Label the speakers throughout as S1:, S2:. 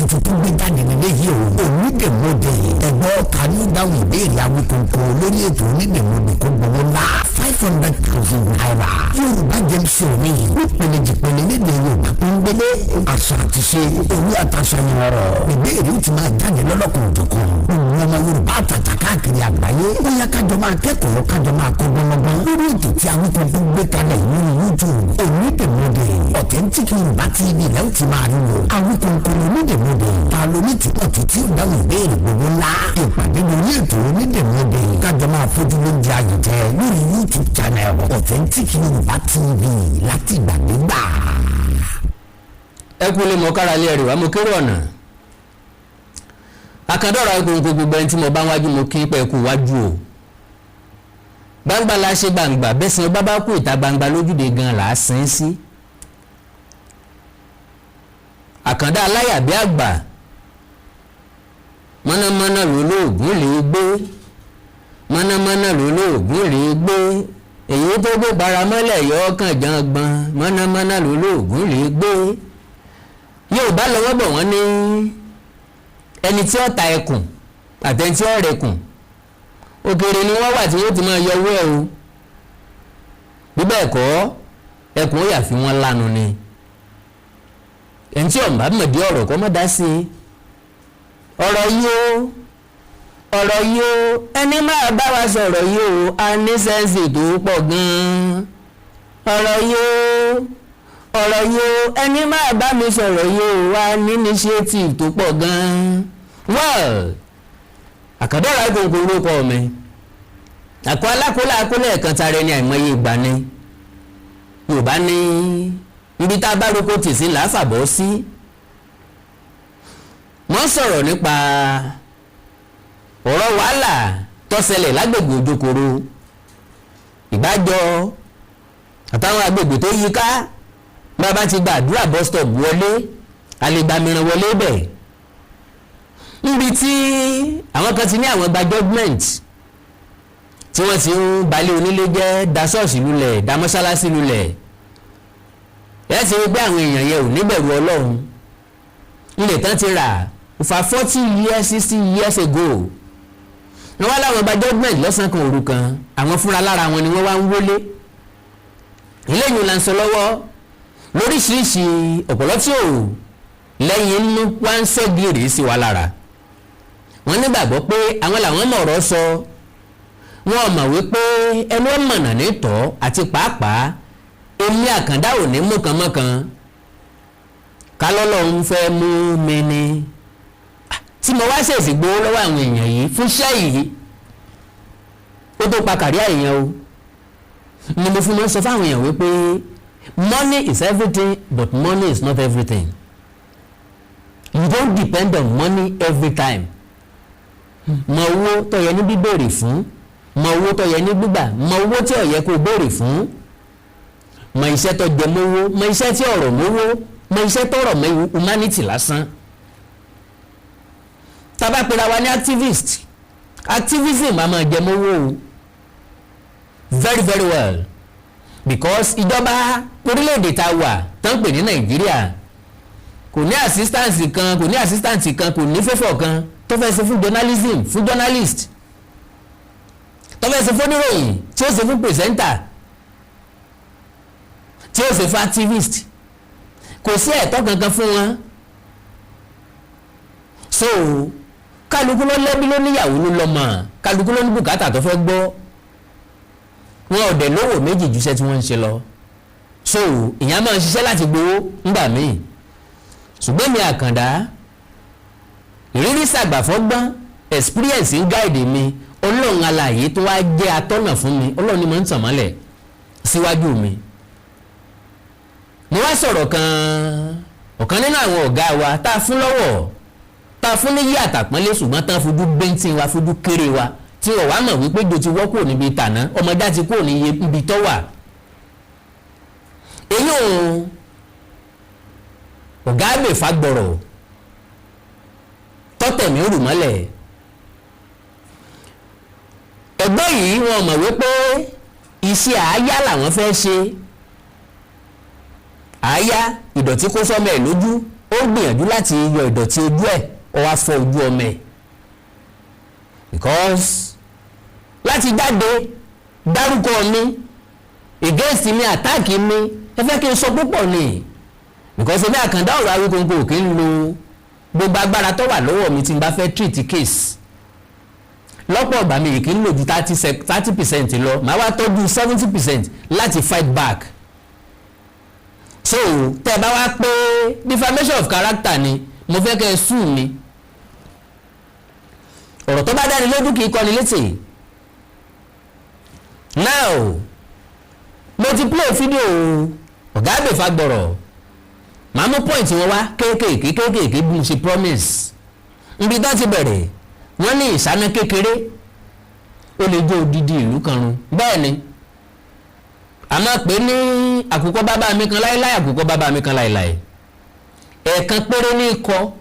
S1: Tuntun tó gbé jáde nílé yìí o, Onídèmọdè. Ẹ̀gbọ́n, ta ní dáhùn ìbéèrè Awíkonko lórí ètò Onídèmọdè kó gbowó ńlá, ₦500,000? Yorùbá James Show ní nípele jìpele lédè Yorùbá pọ́nbélé, àṣà àti ṣe òwe àtàṣàyàn ọ̀rọ̀, ìbéèrè ó ti máa jáde lọ́lọ́kan òjọ̀kan. Gbogbo ọmọ Yorùbá àtàtà káàkiri àgbáyé, ó yá, kájọ máa kẹ́kọ̀ọ́, kájọ máa kọ́ gbọmọgbọ́n lórí ètò tí Awíkonko gbé kalẹ̀ lórí YouTube, Onídèmọdè. Authentic Yorùbá TV lẹ́wọ̀n ti máa rí wo Awíkonko Onídèmọdè. Ta ló ní tìpọ̀ títí ó dáhùn ìbéèrè gbogbo ńlá? Ìpàdé lórí ètò Onídèmọdè, kájọ máa fojú lóúnjẹ ayò jẹ lórí YouTube channel Authentic Yorùbá TV láti ìgbàdégbà.
S2: Ẹ kú lè mọ kára lé ẹrù wá, mo kéré ọ̀nà àkàndọ̀rọ̀ Awíkonko. Gbogbo ẹni tí mo bá wájú, mo kí pẹ́ kú wájú o. Gbangba la ṣe gbangba bẹ́sìn ọba bá kú, ìta gbangba lójúde gan là á sin sí. Àkàndá aláyàbí àgbà mọ́nàmọ́ná lólóògùn lè gbé, mọ́nàmọ́ná lólóògùn lè gbé, èyí tó gbé paramọ́lẹ̀ yọ ọkàn jàngbọ̀n, mọ́nàmọ́ná lólóògùn lè gbé. Yóò bá lọ́wọ́ bọ̀, wọ́n ní ẹni tí ó ta ẹkùn àtẹni tí ó rẹkùn, òkèèrè ni wọ́n wà tí wọ́n ti máa yọ owó ẹ̀ o. Bí bẹ́ẹ̀ kọ́, ẹkùn ó yà fi wọ́n lánu ni. Ẹni tí ọ̀nbá mọ̀dí ọ̀rọ̀ kọ́ mọ́ dá sí i. Ọ̀rọ̀ yìí o, ọ̀rọ̀ yìí o, ẹni máa bá wa sọ̀rọ̀ yìí o, a ní sense tó pọ̀ gan-an. Ọ̀rọ̀ yìí o, ọ̀rọ̀ yìí o, ẹni máa bá mi sọ̀rọ̀ yìí o, a ní initiative tó pọ̀ gan-an. Well, àkàndọ̀rọ̀ Awíkonko orúkọ mi, àkọ́ alákòólá akólẹ̀ ẹ̀kan tara ẹni. Àìmọye ìgbà ni Yorùbá ní ibi tá a bá roko tì sí là á fàbọ̀ sí. Wọ́n sọ̀rọ̀ nípa ọ̀rọ̀ wàhálà tó ṣẹlẹ̀ lágbègbè Òjòkòrò, Ìgbàjọ àtàwọn agbègbè tó yí ká. Bàbá ti gba àdúrà bus stop wọlé, àlègbà mìíràn wọlé bẹ̀, níbi tí àwọn kan ti ní àwọn gba judgement, tí wọ́n ti ń balẹ̀ onílé jẹ́, da ṣọ́ọ̀ṣì lulẹ̀, da mọ́ṣáláṣí lulẹ̀. Ẹ ti rí pé àwọn èèyàn yẹn ò níbẹ̀rù Ọlọ́run. Ilẹ̀ tán ti rà over 40 years, 60 years ago, wọ́n wá láwọn gba judgement lọ́sàn-án kan òru kan. Àwọn fúnra lára wọn ni wọ́n wá ń wọlé. Eléyìí là ń sọ lọ́wọ́ lóríṣiríṣi. Ọ̀pọ̀lọ́ tí ò lẹ́yìn inú wá ń ṣẹ́gìrì sí wa lára. Wọ́n nígbàgbọ́ pé àwọn làwọn mọ̀ ọ̀rọ̀ sọ. Wọ́n mọ̀ wípé ẹnu ọ̀mọ̀nà nítọ́ àti pàápàá èmi Àkàndá ò ní mọ̀kànmọ́kàn kálọ́lọ́ ń fẹ́ mú mi ni tí mo wá ṣèṣì gbowó lọ́wọ́ àwọn èèyàn yìí fún iṣẹ́ yìí, ó tó pa kàrí àyàn o. Ni mo fi mọ́ sọ fáwọn èèyàn wípé money is everything, but money is not everything. You don't depend on money every time. Mọ owó tó yẹ ní bíbéèrè fún, mọ owó tó yẹ ní gbígbà, mọ owó tí ò yẹ kó béèrè fún, mọ iṣẹ́ tó jẹ mówó, mọ iṣẹ́ tí ọ̀rọ̀ mówó, mọ iṣẹ́ tó rọ̀ mọ́ humanity lásán. Tá bá pera wa ní activist, activism a máa jẹ mówó o, very very well, because ìjọba orílẹ̀-èdè tá a wà tán pè ní Nàìjíríà kò ní assistance kan, kò ní assistance kan, kò ní favour kan tó fẹ́ ṣe fún journalism, fún journalist, tó fẹ́ ṣe fún oníròyìn, tí ó ṣe fún presenter, tí ó ṣe fún activist. Kò sí ẹ̀tọ́ kankan fún wọn. So kálukú ló lẹ́bí, ló níyàwó, ló lọ́mọ, kálukú ló ní bùkátà tó fẹ́ gbọ́. Wọn ò dẹ̀ lówó méjì ju iṣẹ́ tí wọ́n ń ṣe lọ. So ìyẹn máa ń ṣiṣẹ́ láti gbowó ńgbà míì. Ṣùgbọ́n mi Àkàndá, ìrírí ṣàgbàfọ́gbọ́n, experience ń guide mi. Ọlọ́run alààyè tó wá jẹ́ atọ́nà fún mi, Ọlọ́run ni mo ń tàn mọ́lẹ̀ síwájú mi. Mo wá sọ̀rọ̀ kan, ọ̀kan nínú àwọn ọ̀gá wa tá a fún lọ́wọ́, tá a fún níyì àtàpọ́nlé, ṣùgbọ́n tán fojú bẹ́ntì wa, fojú kéré wa, tí wọ́n wá mọ̀ wípé jò ti wọ́ kúrò níbi tàná, ọmọdé ti kúrò ní ibi tó wà. Èyí òun ọ̀gá àgbè fagbọ̀rọ̀ tọ́tẹ̀mí rù mọ́lẹ̀. Ẹgbẹ́ yìí, wọn mọ̀ wípé iṣẹ́ àáyá làwọn fẹ́ ṣe. Àáyá ìdọ̀tí kó sọ́mọ ẹ̀ lójú. Ó gbìyànjú láti yọ ìdọ̀tí ojú ẹ̀, ó wá fọ́ ojú ọmọ ẹ̀, because láti jáde dárúkọ mi against mi, attack mi, ẹ fẹ́ kí n sọ púpọ̀ ni, because èmi Àkàndá ọ̀rọ̀ Awíkonko kì í lo gbogbo agbára tó wà lọ́wọ́ mi tí n bá fẹ́ treat case. Lọ́pọ̀ ọ̀gbà mi kì í lò ju 30% lọ, màá wá tọ́jú 70% láti fight back. So tẹ́ ẹ bá wá pé defamation of character ni, mo fẹ́ kẹ́ ẹ sue mi. Ọ̀rọ̀ tó bá dáni lójú kì í kọ́ni létí. Now, mo ti play fídíò ọ̀gá àgbèfà gbọ̀rọ̀, màá mú point wọn wá kéékèèké kéékèèké bí mo ṣe promise. Ibi tó ti bẹ̀rẹ̀, wọ́n ní ìsáná kékeré ó lè jó odidi ìlú kan run. Bẹ́ẹ̀ ni, a máa pè ní àkùkọ bàbá mi kan láéláé, àkùkọ bàbá mi kan láéláé. Ẹ̀ẹ̀kan péré ní kọ,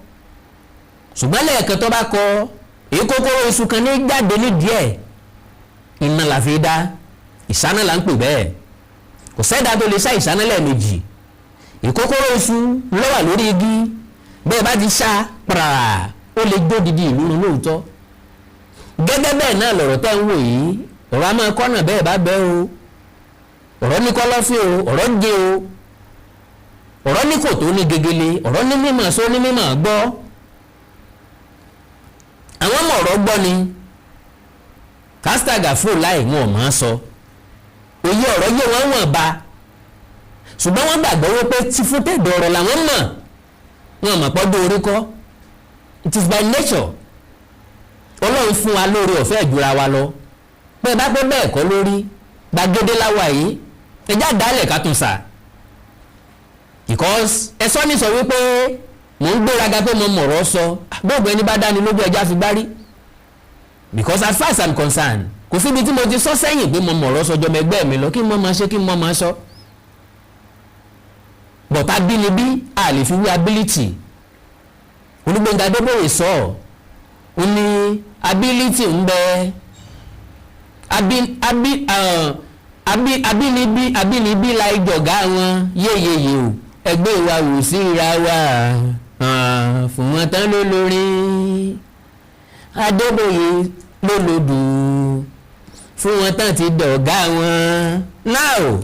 S2: ṣùgbọ́n lẹ́ẹ̀kan tó bá kọ, èyí kókóró iṣu kan ní jáde nídìí ẹ̀. Iná la fi dá ìsáná là ń pè bẹ́ẹ̀. Kò sẹ́dá tó lè sá ìsáná lẹ́ẹ̀mejì. Ìkókóró iṣu ló wà lórí igi. Bẹ́ẹ̀ bá ti ṣá pràrà, ó lè jó didi ìlú run lóòótọ́. Gẹ́gẹ́ bẹ́ẹ̀ náà lọ̀rọ̀ tẹ́ ń wò yìí. Ọ̀rọ̀ a máa kọ́nà bẹ́ẹ̀ bá bẹ́ o. Ọ̀rọ̀ ní kọ́lọ́fín o, ọ̀rọ̀ ń gé o, ọ̀rọ̀ ní kòtò ní gegele, ọ̀rọ̀ ní mímọ̀ só ní mímọ̀ gbọ́. Àwọn ọmọ ọ̀rọ̀ gbọ́ ni kásítàgà fún láì wọn ò máa sọ òye ọ̀rọ̀ yé wọn wọ̀n ba, ṣùgbọ́n wọ́n gbàgbọ́ wípé tí fún tẹ̀dọ̀ ọ̀rọ̀ làwọn mọ̀. Wọn mọ̀ pọ́dún orí kọ́. It is by nature. Ọlọ́run fún wa lórí ọ̀fẹ́ ìjura wa lọ. Pé bá pé bẹ́ẹ̀ kọ́ lórí gbàgede láwa yìí, ẹjá dálẹ̀ ká tún sà, because ẹ sọ ní sọ wípé mò ń gbéraga pé mo mọ̀rọ̀ sọ. Gbogbo ẹni bá dáni lójú, ẹja fi gbárí, because as far as I'm concerned, kò síbi tí mo ti sọ sẹ́yìn pé mo mọ̀rọ̀ sọ jọmọ ẹgbẹ́ mi lọ. Kí mo máa ṣe, kí mo máa sọ, but abínibí a lè fi wí ability. Olúgbénga Adébóyè sọ ọ́, ó ní ability ń bẹ, abi abi abi abínibí abínibí la ìjọ̀gá wọn yéyeyè o. Ẹgbẹ́ wa wò sí ra wa fún wọn tán ló lórí Adébóyè ló lòdù fún wọn tán ti dọ̀gá wọn. Now,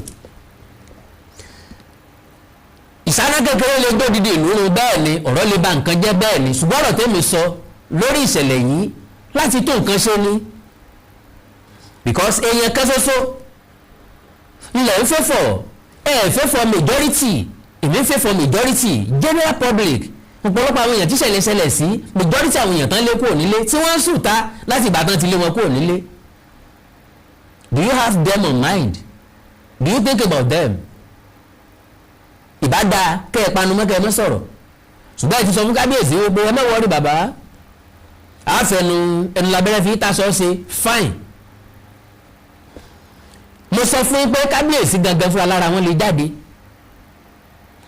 S2: ìsáná kékeré lè gbó didi ìlú run. Bẹ́ẹ̀ ni, ọ̀rọ̀ lè ba nǹkan jẹ́. Bẹ́ẹ̀ ni, ṣùgbọ́n ọ̀rọ̀ tẹ́mi sọ lórí ìṣẹ̀lẹ̀ yìí láti tó nǹkan ṣe ni, because èèyàn kan ṣoṣo ilẹ̀ ń fẹ́ fọ̀ ẹ̀ fẹ́ fọ̀ majority, èmi ń fẹ́ fọ̀ majority, general public. Ọ̀pọ̀lọpọ̀ àwọn èèyàn tí ṣẹlẹ̀ ṣẹlẹ̀ sí, majority àwọn èèyàn tán lé kúrò nílé, tí wọ́n ń sùta láti ìgbà tán ti lé wọn kúrò nílé, do you have them on mind? Do you think about them? Ìbá dáa kẹ́ ẹ panu mọ́, kẹ́ ẹ mọ́ sọ̀rọ̀, ṣùgbọ́n ẹ ti sọ fún kábíyèsí wípé ẹ má worry bàbá, àfẹnu ẹnu labẹ́rẹ́ fi tasọ ṣe. Fine, mo sọ fún yín pé kábíyèsí gangan fúnra lára wọn lè jáde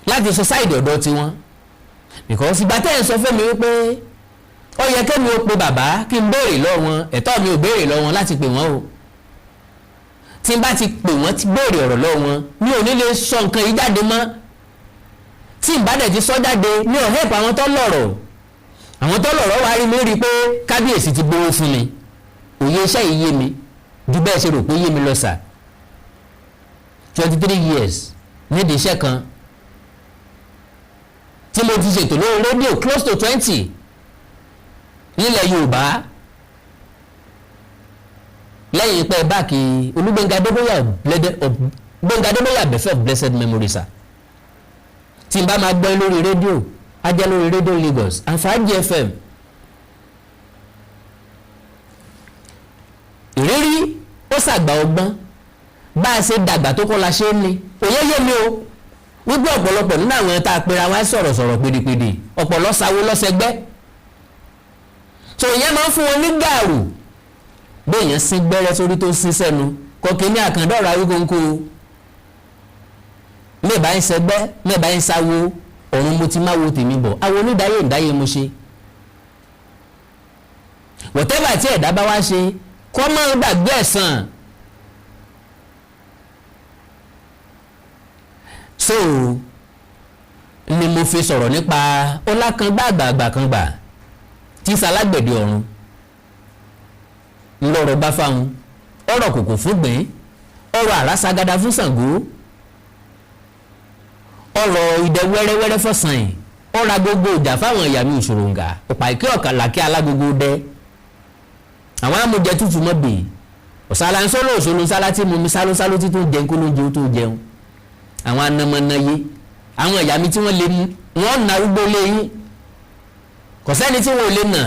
S2: láti sọ side ọ̀dọ̀ tiwọn, because ìgbà tẹ́ ẹ̀ sọ fún mi wípé ó yẹ kẹ́mi ó pe bàbá kí n béèrè lọ́wọ́ wọn, ẹ̀tọ́ mi ò béèrè lọ́wọ́ wọn láti pè wọ́n o. Tí n bá ti pè wọ́n, ti béèrè ọ̀rọ̀ lọ́wọ́ wọn, mi ò ní lè sọ nǹkan yìí jáde mọ́. Tí n bá dẹ̀ ti sọ jáde, mi ò help àwọn tó lọ̀rọ̀. Àwọn tó lọ̀rọ̀ wá rí mi rí i pé kábíyèsí ti gbowó fún mi. Òye iṣẹ́ yìí yé mi ju bẹ́ẹ̀ ṣe rò pé yé mi lọ sà. 23 years nídìí iṣẹ́ kan tí mo ti ṣètò lórí rédíò, close to 20 nílẹ̀ Yorùbá, lẹ́yìn pẹ́ báàkì Olúgbénga Adébóyè, Gbénga Adébóyè Àbẹ̀fẹ́ of blessed memory sir. Tí n bá máa gbọ́ lórí rédíò, á jẹ́ lórí rédíò Lagos and Fàájì FM. Ìrírí ó ṣàgbà ọgbọ́n. Bá a ṣe dàgbà tó kọ́ la ṣe ń ní òye yé mi o, wípé ọ̀pọ̀lọpọ̀ nínú àwọn tá a pera wá sọ̀rọ̀sọ̀rọ̀ pèdèpèdè, ọ̀pọ̀ lọ́sàwó lọ́sẹ̀gbẹ́, so ìyẹn máa ń fún wọn ní gàrú. Béèyàn sín gbẹ́rẹ́ sórí tó sín sẹ́nu kọ́kí ní Àkàndọ̀rọ̀ Awíkonko, mẹ́ẹ̀bá ń sẹgbẹ́, mẹ́ẹ̀bá ń sáwó ọ̀run, mo ti máa wo tèmi bọ̀ àwọn onídàáyé ìdáyé mo ṣe. Whatever tí ẹ̀dá bá wá ṣe, kọ́ máa gbàgbé ẹ̀san. So Ni mo fi sọ̀rọ̀ nípa ọlákangbá àgbààgbà kan gbà tí salágbẹ̀dẹ ọ̀run ńlọrọ̀ bá fáwọn ọ̀rọ̀ kòkò fún gbìn, ọ̀rọ̀ àràságada fún Ṣàngó, ọ̀rọ̀ ìdẹ wẹ́rẹ́wẹ́rẹ́ fọ̀sàn yìí, ọ̀rọ̀ agogo ìjà fáwọn ìyá mi òṣòròǹgà ọ̀pá ìkẹ́ ọ̀kàlàkẹ́ alágogo dẹ àwọn amújẹ tútù mọ́ bèè ọ̀sálà ń sọ́lọ́ òṣòlù sálá tí mo mi sálọ́sálọ́ tí tó jẹun kó ló ń jẹun tó jẹun. Àwọn anamọ́nayé, àwọn ìyá mi tí wọ́n lè mú wọ́n na arúgbó léyìn, kò sẹ́ni tí wọ́n ò lè nà.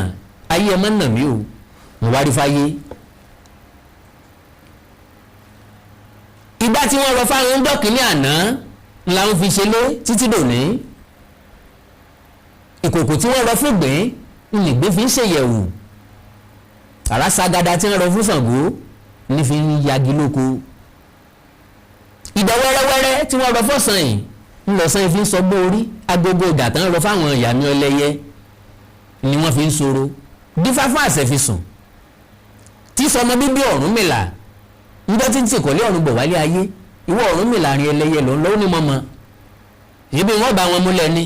S2: Ayé ẹ má nà mí o, mo wá rí fáyé. Ìgbà tí wọ́n rọ fáwọn ń dọ́kìnní àná làwọn fi ṣe lé títí dòní. Ìkòkò tí wọ́n rọ fún gbìn nìgbín fi ń ṣèyẹ̀wò, àràságada tí wọ́n rọ fún Ṣàngó ní fi ń yagi lóko, ìdá wẹ́rẹ́wẹ́rẹ́ tí wọ́n rọ fọ́sàn yìí ńlọsàn yìí fi ń sọgbó orí, agogo ìdà tán rọ fáwọn ìyàmí ọlẹ́yẹ ni wọ́n fi ń sọ̀rọ̀ dífá fún àṣẹ fi sùn tí sọmọ bíbí Ọ̀rúnmìlà níjọ́ tí ń tìkọ̀lé ọ̀run bọ̀ wálé ayé. Ìwọ Ọ̀rúnmìlà rìn ẹlẹ́yẹ ló ń lọ́wọ́ ní mọ́mọ́ ibi wọ́n bá wọn múlẹ̀ ni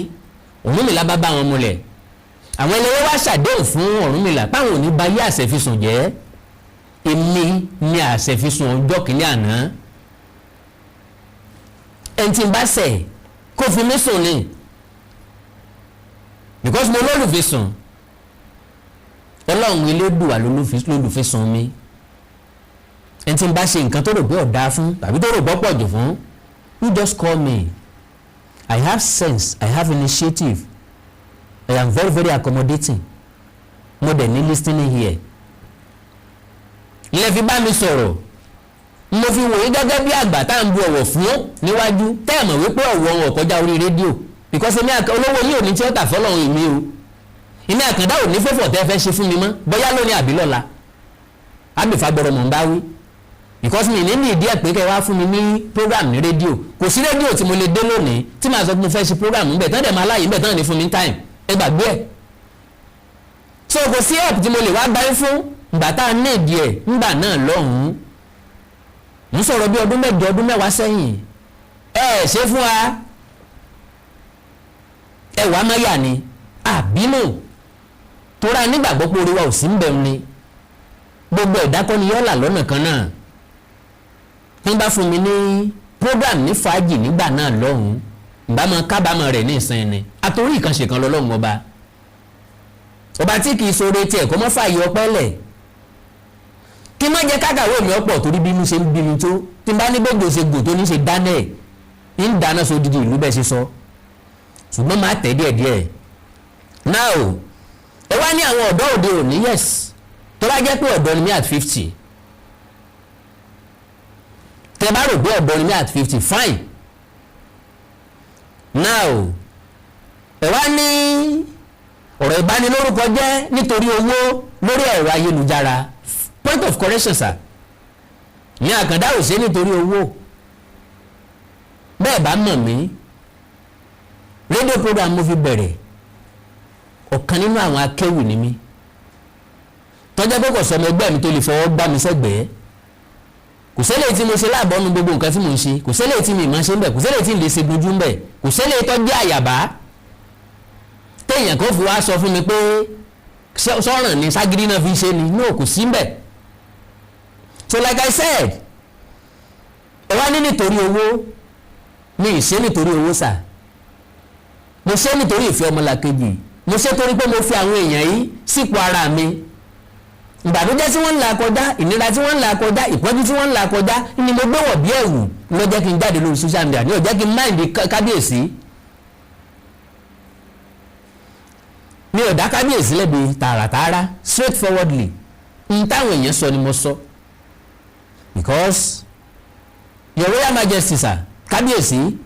S2: Ọ̀rúnmìlà bá bá wọn múlẹ̀. Àwọn ẹlẹ́yẹ wá ṣàdéhùn fún Ọ̀rúnmìlà páwọn ò ní ba yé àṣẹ fi sùn jẹ́. Èmi ni àṣẹ fi sùn ọjọ́ kìíní àná, ẹni tí ń bá ṣẹ̀ kó fi mí sùn ni, because mo lólùfisùn. Ọlọ́run Elédùà lólùfisùn mi. Ẹni tí ń bá ṣe nǹkan tó rò pé ọ̀dà fún tàbí tó rò pọ̀ pọ̀ jù fún, you just call me. I have sense, I have initiative, I am very very accommodating. Mo dẹ̀ ní listening here. Ilé fi bá mi sọ̀rọ̀, mo fi wòye gẹ́gẹ́ bí àgbà tá à ń bu ọ̀wọ̀ fún níwájú tẹ́ ẹ̀ mọ̀ wípé ọ̀wọ̀ wọn kọjá orí rédíò, because èmi olówó yìí ò ní tí ó tà fọlọ́run. Èmi o, èmi àkàndá ò ní fẹ́fọ̀ tẹ́ fẹ́ ṣe fún mi mọ́, bóyá lónìí àbí lọ́la. Àbífagbọ́rọ̀ mọ̀ ń bá wí, because mi ní ní ìdí ẹ̀ pé kẹ́ wá fún mi ní program ní rédíò. Kò sí rédíò tí mo lè dé lónìí tí màá sọ pé mo fẹ́ ṣe program ńbẹ̀ tán dẹ̀ máa láàyè ńbẹ̀ tán ní fún mi time. Ẹ gbàgbé ẹ̀. So kò sí help tí mo lè wá bá yín fún ìgbà tá a ní ìdí ẹ̀ ńgbà náà lọ́hùn-ún. Ń sọ̀rọ̀ bí ọdún 8, ọdún 10 sẹ́yìn. Ẹ ṣe fún wa, ẹ wàá máyà ni àbínú tóra nígbàgbọ́ pé orí wa ò sí ń bẹ̀rù ni. Gbogbo ẹ̀dá kọ́ ni yọ́ọ̀là lọ́nà kan náà. Wọ́n bá fún mi ní program ní fàájì nígbà náà lọ́hùn-ún, ìbá máa kábàámọ̀ rẹ̀ ní ìsìn ni. Àtòrí ìkànṣe kan lọ́lọ́run ọba, ọba tí kì í sọ̀rọ̀ etí ẹ̀kọ́ mọ́ fààyè ọpẹ́ lẹ̀ kí má jẹ́ kákàwé mi ọ̀pọ̀, torí bí mo ṣe ń bí mi tó tí n bá ní gbogbo ṣe gò tó ní ṣe dáná ẹ̀ ń dáná so dídì ìlú bẹ́ẹ̀ ṣe sọ, ṣùgbọ́n máa tẹ̀ díẹ̀díẹ̀. Now, ẹ wá ní àwọn ọ̀dọ́ òde òní. Yes, tó bá jẹ́ pé ọ̀dọ́ ni mí at 50, tẹ bá rò pé ọ̀dọ́ ni mí at 50, fine. Now, ẹ wá ní ọ̀rọ̀ ìbanilórúkọ jẹ́ nítorí owó lórí ẹ̀rọ ayélujára. Point of correction, sir, ní àkàndá ò ṣe nítorí owó. Bẹ́ẹ̀ bá mọ̀ mí, rédíò program mo fi bẹ̀rẹ̀. Ọ̀kan nínú àwọn akéwì ni mí tọ́jà pé kò sọmọ ẹgbẹ́ mi tó lè fọwọ́ gbá mi sẹ́gbẹ̀ẹ́. Kò sẹ́lẹ̀ tí mo ṣe láàbọ̀nù gbogbo nǹkan tí mo ń ṣe, kò sẹ́lẹ̀ tí mi máa ṣe ń bẹ̀, kò sẹ́lẹ̀ tí n lè ṣe dojú ń bẹ̀, kò sẹ́lẹ̀ tó jẹ́ àyàbá téèyàn kan fi wá sọ fún mi pé sọ̀ràn ni ságídí náà fi ṣe ni. No, kò sí ń bẹ̀. So like I said, ẹ wá ní nítorí owó. Mi ì ṣe nítorí owó sà. Mo ṣe nítorí ìfẹ́ ọmọlàkejì. Mo ṣe torí pé mo fi àwọn èèyàn yìí sípò ara mi. Ìbànújẹ́ tí wọ́n ń là kọjá, ìnira tí wọ́n ń là kọjá, ìpọ́njú tí wọ́n ń là kọjá ni mo gbé wọ̀ bí ẹ̀wù ló jẹ́ kí n jáde lórí social media, ní ó jẹ́ kí n mind kábíyèsí. Mi ò dá kábíyèsí lẹ́bi tààràtààrà, straightforwardly, n táwọn èèyàn sọ ni mo sọ, because Your Royal Majesty, sir, kábíyèsí,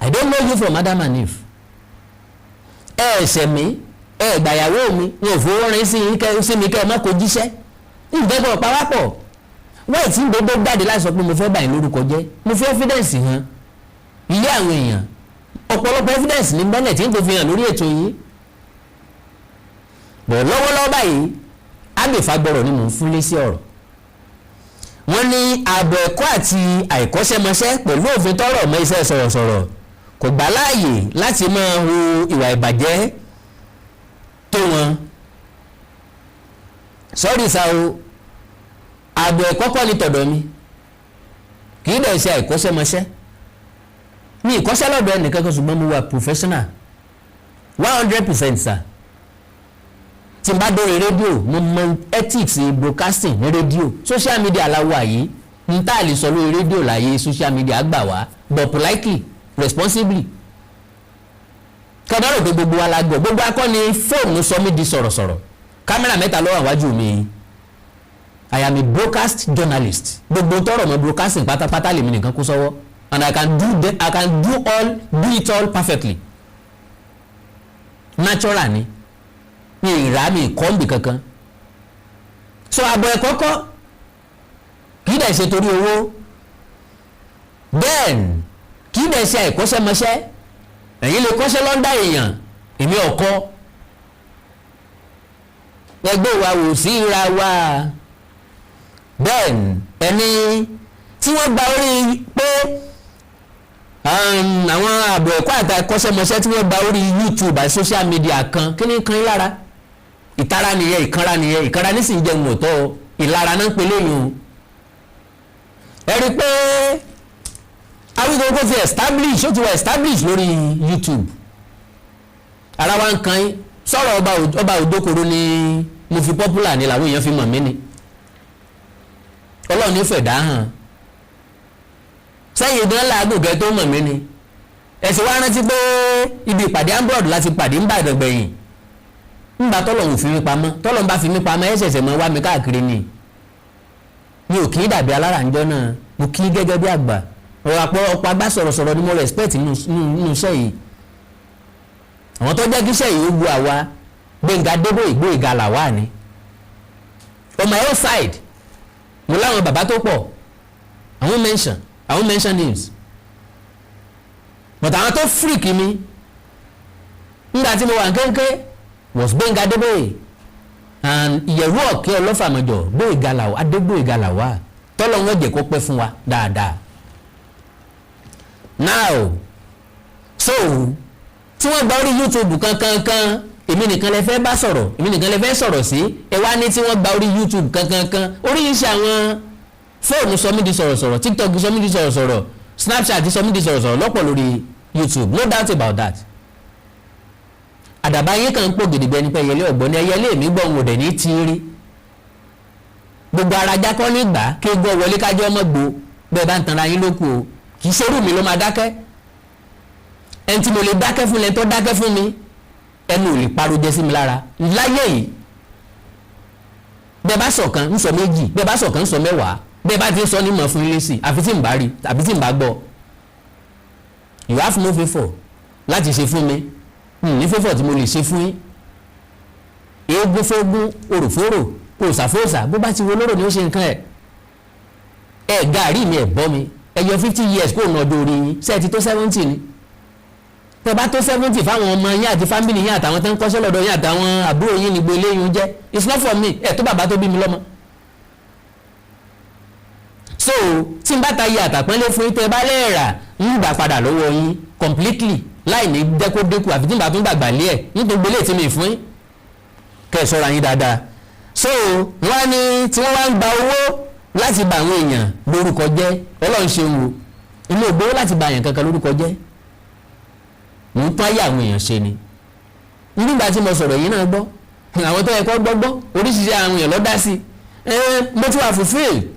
S2: I don't know you from Adam and Eve. Ẹ ẹ̀ṣẹ̀ mi, ẹ gbàyàwó mi, wọn ò fowó rin sí mi kẹ́ ẹ má kó jíṣẹ́ nǹkan pawápọ̀ wọ́n tí ń gbogbo jáde láti sọ pé mo fẹ́ báyìí lórúkọ jẹ́. Mo fi evidence hàn ilé àwọn èèyàn. Ọ̀pọ̀lọpọ̀ evidence ní bẹ́lẹ̀ tí n tó fi hàn lórí ètò yìí bọ̀ lọ́wọ́lọ́wọ́ báyìí. Agbèfagbọ̀rọ̀ ni mò ń fún lé sí ọ̀rọ̀. Wọ́n ní ààbò ẹ̀kọ́ àti àìkọ́ṣẹ́mọṣẹ́ pẹ̀lú òfin tọ́rọ̀ mọ́ iṣẹ́ sọ̀rọ̀sọ̀rọ̀. Kò gbà láàyè láti máa hu ìwà ìbàjẹ́ tó wọn. Sorry sir o, ààbò ẹ̀kọ́ kọ́ ni tọ̀dọ̀ mi, kì í dẹ̀ ṣe àìkọ́ṣẹ́mọṣẹ́ mi. Ìkọ́ṣẹ́ lọ́dọ̀ ẹnìkan kan, ṣùgbọ́n mo wà professional 100%, sir. Tí n bá dórí rédíò, mo mọ ethics broadcasting ní rédíò. Social media la wà yìí, n tá a lè sọ lórí rédíò láyé social media gbà wá, but politely, responsibly. Kọ́dọ̀ rò pé gbogbo wa la gbọ́, gbogbo akọ́ni fóònù sọ mí di sọ̀rọ̀sọ̀rọ̀. Kámẹ́rà mẹ́ta ló wà wájú mi. I am a broadcast journalist. Gbogbo tọrọ mọ́ broadcasting pátápátá lèmi nìkan kó sọ́wọ́, and I can do all do it all perfectly. Natural ni mi, ìrà mi kọ́ǹbì kankan. So àbọ̀ ẹ̀kọ́ kọ́, kì í dẹ̀ ṣe torí owó, then kì í dẹ̀ ṣe àìkọ́ṣẹ́mọṣẹ́. Ẹ̀yin lè kọ́ṣẹ́ lọ́ndà èèyàn, èmi ọ̀kọ́. Ẹgbẹ́ wa wò sí ra wa. Then ẹni tí wọ́n gba orí pé àwọn àbọ̀ ẹ̀kọ́ àti akọ́ṣẹ́mọṣẹ́ tí wọ́n gba orí YouTube àti social media kan, kí ni kan yín lára? Ìtara nìyẹn, ìkanra nìyẹn. Ìkanra nísìnyí jẹun ọ̀tọ̀, ìlara náà ń pe léyìn o. Ẹ rí i pé Awíkonko ti establish, ó ti wà establish lórí YouTube. Ara wa ń kan yín sọ̀rọ̀ ọba òdokoro ni mo fi popular ni làwọn èèyàn fi mọ̀ mí ni. Ọlọ́run ní fẹ̀dá hàn sẹ́yìn gan làágùn kẹ́ tó mọ̀ mí ni. Ẹ̀sìn wa rántí pé ibi ìpàdé ambrod láti pàdé ń bàdàn gbẹ̀yìn ńgbà tọ́lọ̀ ò fi mí pamọ́. Tọ́lọ̀ ń bá fi mí pamọ́, ẹ̀ ṣẹ̀ṣẹ̀ mọ́ wá mi káàkiri ni. Mi ò kì í dàbí alára ńjọ́ náà, mo kì í gẹ́gẹ́ bí àgbà. Ọ̀pọ̀ ọ̀pọ̀ agbá sọ̀rọ̀sọ̀rọ̀ ni mo respect nínú iṣẹ́ yìí. Àwọn tó jẹ́ kí iṣẹ́ yìí ó wu àwa, Gbẹ̀ngà Adébóyè, Gbóyèga làwà ni. On my own side, mo láwọn bàbá tó pọ̀. I won't mention names, but àwọn tó freak mi nígbà tí mo wà kéńké was Gbẹ̀ngà Adébóyè and Ìyẹ̀rú Ọ̀kẹ́ Ọlọ́fàmọ̀jọ̀, Gbóyèga làwà, Adégbóyèga làwà. Tọ́lọ́ wọn jẹ́ kó pẹ́ fún wa dáadáa. Now, so tí wọ́n gba orí YouTube kankankan, èmi nìkan lè fẹ́ bá sọ̀rọ̀, èmi nìkan lè fẹ́ sọ̀rọ̀ sí. Ẹ wá ní tí wọ́n gba orí YouTube kankankan, oríṣiríṣi àwọn fóònù sọ mí di sọ̀rọ̀sọ̀rọ̀, TikTok sọ mí di sọ̀rọ̀sọ̀rọ̀, Snapchat sọ mí di sọ̀rọ̀sọ̀rọ̀ lọ́pọ̀ lórí YouTube, no doubt about that. Àdàbà yín kàn ń pò gidigbe ní pé ẹyẹlé ọ̀gbọ́n ní ẹyẹlé mi gbọ́, òun ò dẹ̀ ní tíírí. Gbogbo ara jákọ́ nígbà kí gbọ́ wọlé kájọ́ ọmọ gbó. Bẹ́ẹ̀ bá ń tanra yín lóko o, kì í ṣerú mi ló máa dákẹ́. Ẹni tí mo lè dákẹ́ fún lẹ́ni tó dákẹ́ fún mi. Ẹnu ò lè parọ́ jẹ sí mi lára láyé yìí. Bẹ́ẹ̀ bá sọ̀kan, ń sọ méjì. Bẹ́ẹ̀ bá sọ̀kan, ń sọ mẹ́wàá. Bẹ́ẹ̀ bá ti ń sọ ní mọ̀ fún ilé sí, àfi tí ń bá rí tàbí tí ń bá gbọ́. You have no favour láti ṣe fún mi ní favour tí mo lè ṣe fún yín. Eégún fógún, òròfórò, òòsàfóòsà, bó bá ti wo lóró ni ó ṣe nǹkan ẹ̀. Ẹ̀ gàrí mi, ẹ̀ bọ́ mi. Ẹ yọ 50 years kó nà ọdún orí yín. Ṣé ẹ ti tó 70 ni? Tẹ́ bá tó 70, fáwọn ọmọ yín àti family yín àtàwọn tó ń kọ́ṣẹ́ lọ́dọ̀ yín àtàwọn àbúrò yín ní gbogbo eléyìí ń jẹ́. It's not for me. Ẹ̀ tó bàbá tó bí mi lọ́mọ. So tí n bá ta iye àtàpọ́nlé fún yín, tẹ́ bá lẹ́ẹ̀rà, ń gbà padà lọ́wọ́ yín completely láì ní jẹ́ kó dínkù, àfi tí n bá tún gbàgbà lé ẹ̀ nítorí gbélé tí mi fún yín. Kẹ́ ẹ ṣọ́ra yín dáadáa. So wọ́n ní tí wọ́n wá ń gba owó láti bà àwọn èèyàn lórúkọ jẹ́. Ọlọ́run ṣeun o, inú ògbówó láti bà èèyàn kankan lórúkọ jẹ́. Mò ń tún ayé àwọn èèyàn ṣe ni. Nígbà tí mo sọ̀rọ̀ yìí náà gbọ́, àwọn tó yẹ kó gbọ́ gbọ́, oríṣiríṣi àwọn èèyàn ló dá sí i. Mo ti wà fulfilled.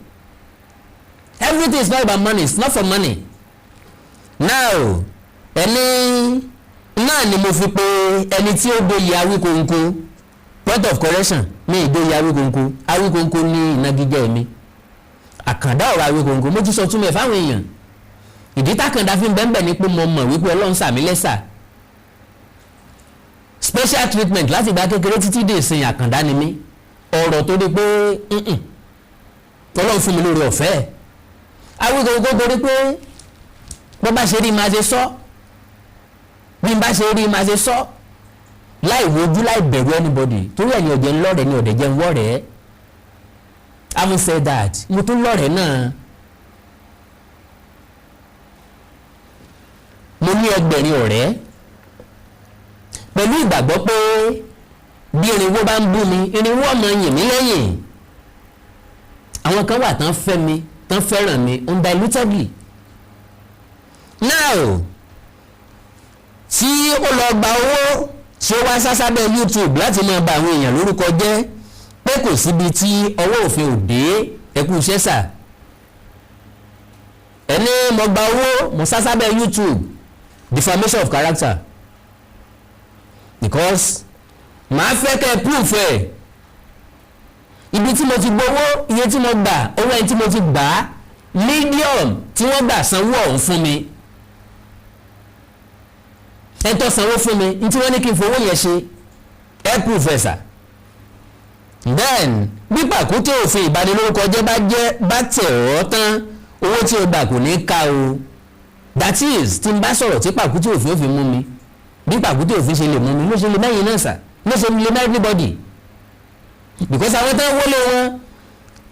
S2: Everything is not about money, it's not for money. Now, ẹni náà ni mo fi pe ẹni tí ó gboyè Awíkonko. Point of correction, mi ì gboyè Awíkonko. Awíkonko ní ìnagijẹ mi. Àkàndá ọ̀rọ̀ Awíkonko, mo ti sọ túmọ̀ ẹ̀ fáwọn èèyàn. Ìdí tákàndá fi ń bẹ́ẹ̀ ni pé mo mọ̀ wípé Ọlọ́run sàmí lẹ́sà special treatment láti ìgbà kékeré títí dé ìsìn. Àkàndá ni mí. Ọ̀rọ̀ tó di pé Ọlọ́run fún mi lórí ọ̀fẹ́ Awíkonko, torí pé bó bá ṣe rí máa ṣe sọ, bí n bá ṣe rí máa ṣe sọ, láì wojú, láì bẹ̀rù anybody. Torí ẹ̀yin ọ̀jẹ̀ ńlọ́rẹ̀ ni ọ̀dẹ̀ jẹ́ ń wọ́rẹ̀ẹ́. Having said that, mo tún lọ́rẹ̀ẹ́ náà. Mo ní 8,000 ọ̀rẹ́, pẹ̀lú ìgbàgbọ́ pé bí 400 bá ń bú mi, 400 ọmọ yìn mí lẹ́yìn. Àwọn kan wà tán fẹ́ mi, tán fẹ́ràn mi undilutedly. Now, tí ó lọ gba owó, tí ó wá sásábẹ́ YouTube láti máa bà àwọn èèyàn lórúkọ jẹ́, pé kò síbi tí ọwọ́ òfin ò dé, ẹ kú iṣẹ́ sà. Ẹni mo gba owó, mo sásábẹ́ YouTube, defamation of character, because màá fẹ́ kẹ́ ẹ proof ẹ̀, ibi tí mo ti gbowó, iye tí mo gbà, owó ẹni tí mo ti gbà á, medium tí wọ́n gbà sanwó ọ̀hún fún mi, ẹ tó sanwó fún mi, ní tí wọ́n ní kí n fowó yẹn ṣe, ẹ proof ẹ̀ sà. Then, bí pàkúté òfin ìbanilórúkọ jẹ́ bá jẹ́ bá tẹ̀ ọ́ tán, owó tí o gbà kò ní ká o. That is, tí n bá sọ̀rọ̀ tí pàkúté òfin ó fi mú mi, bí pàkúté òfin ṣe lè mú mi ló ṣe lè mẹ́yìn náà sà, ló ṣe lè mẹ́ everybody, because àwọn tó ń wọlé wọn,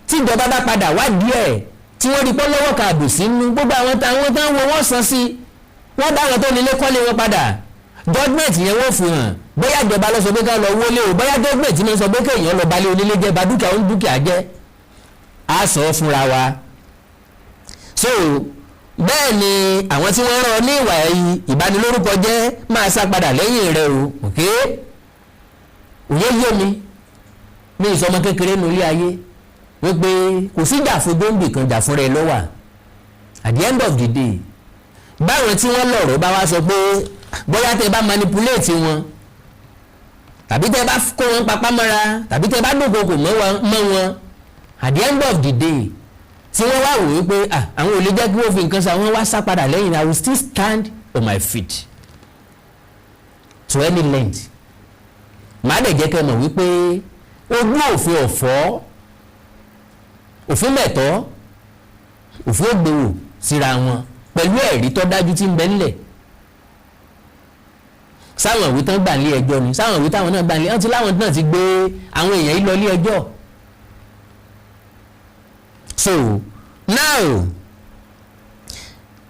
S2: tí ìjọba bá padà wádìí ẹ̀, tí wọ́n rí pọ́ lọ́wọ́ kààbò sínú gbogbo àwọn táwọn tó ń wo, wọ́n san sí, wọ́n bá àwọn tó nílé kọ́lé wọn padà. Judgement yẹn wọ́n fi hàn, bóyá ìjọba ló sọ pé ká lọ wọlé o, bóyá judgement náà sọ pé kéèyàn lọ balẹ̀ onílé jẹ́, ba dúkìá oní dúkìá jẹ́, á sọ fúnra wa. So bẹ́ẹ̀ ni àwọn tí wọ́n rán ọ ní ìwà ìbanilórúkọ jẹ́ máa sá padà lẹ́yìn rẹ o. Òkè òye yé mi, ní ìsọmọ kékeré ní ilé ayé wípé kò sí jà fún gbòǹgbì kan, jà fúnra ẹ lọ́wà. At the end of the day, báwọn tí wọ́n lọ̀rọ̀ bá wá sọ pé bóyá tẹ bá manipulate wọn, tàbí tẹ bá kó wọn papá mọ́ra, tàbí tẹ bá dúnkokò mọ́ wọn, at the end of the day, tí wọ́n wá wò wípé àwọn ò lè jẹ́ kí wọ́n fi nǹkan sa, wọ́n wá sá padà lẹ́yìn, I will still stand on my feet to any length. Màá dẹ̀ jẹ́ kẹ́ mọ̀ wípé ogún òfin ọ̀fọ́, òfin mẹ̀tọ́, òfin ògbèwò síra wọn pẹ̀lú ẹ̀rí tó dájú tí ń bẹ nílẹ̀. Sáwọn ìwé tán gbà nílé ẹjọ́ ni, sáwọn ìwé táwọn náà gbà nílé, wọ́n ti láwọn náà ti gbé àwọn èèyàn yìí lọ ilé ẹjọ́. So now,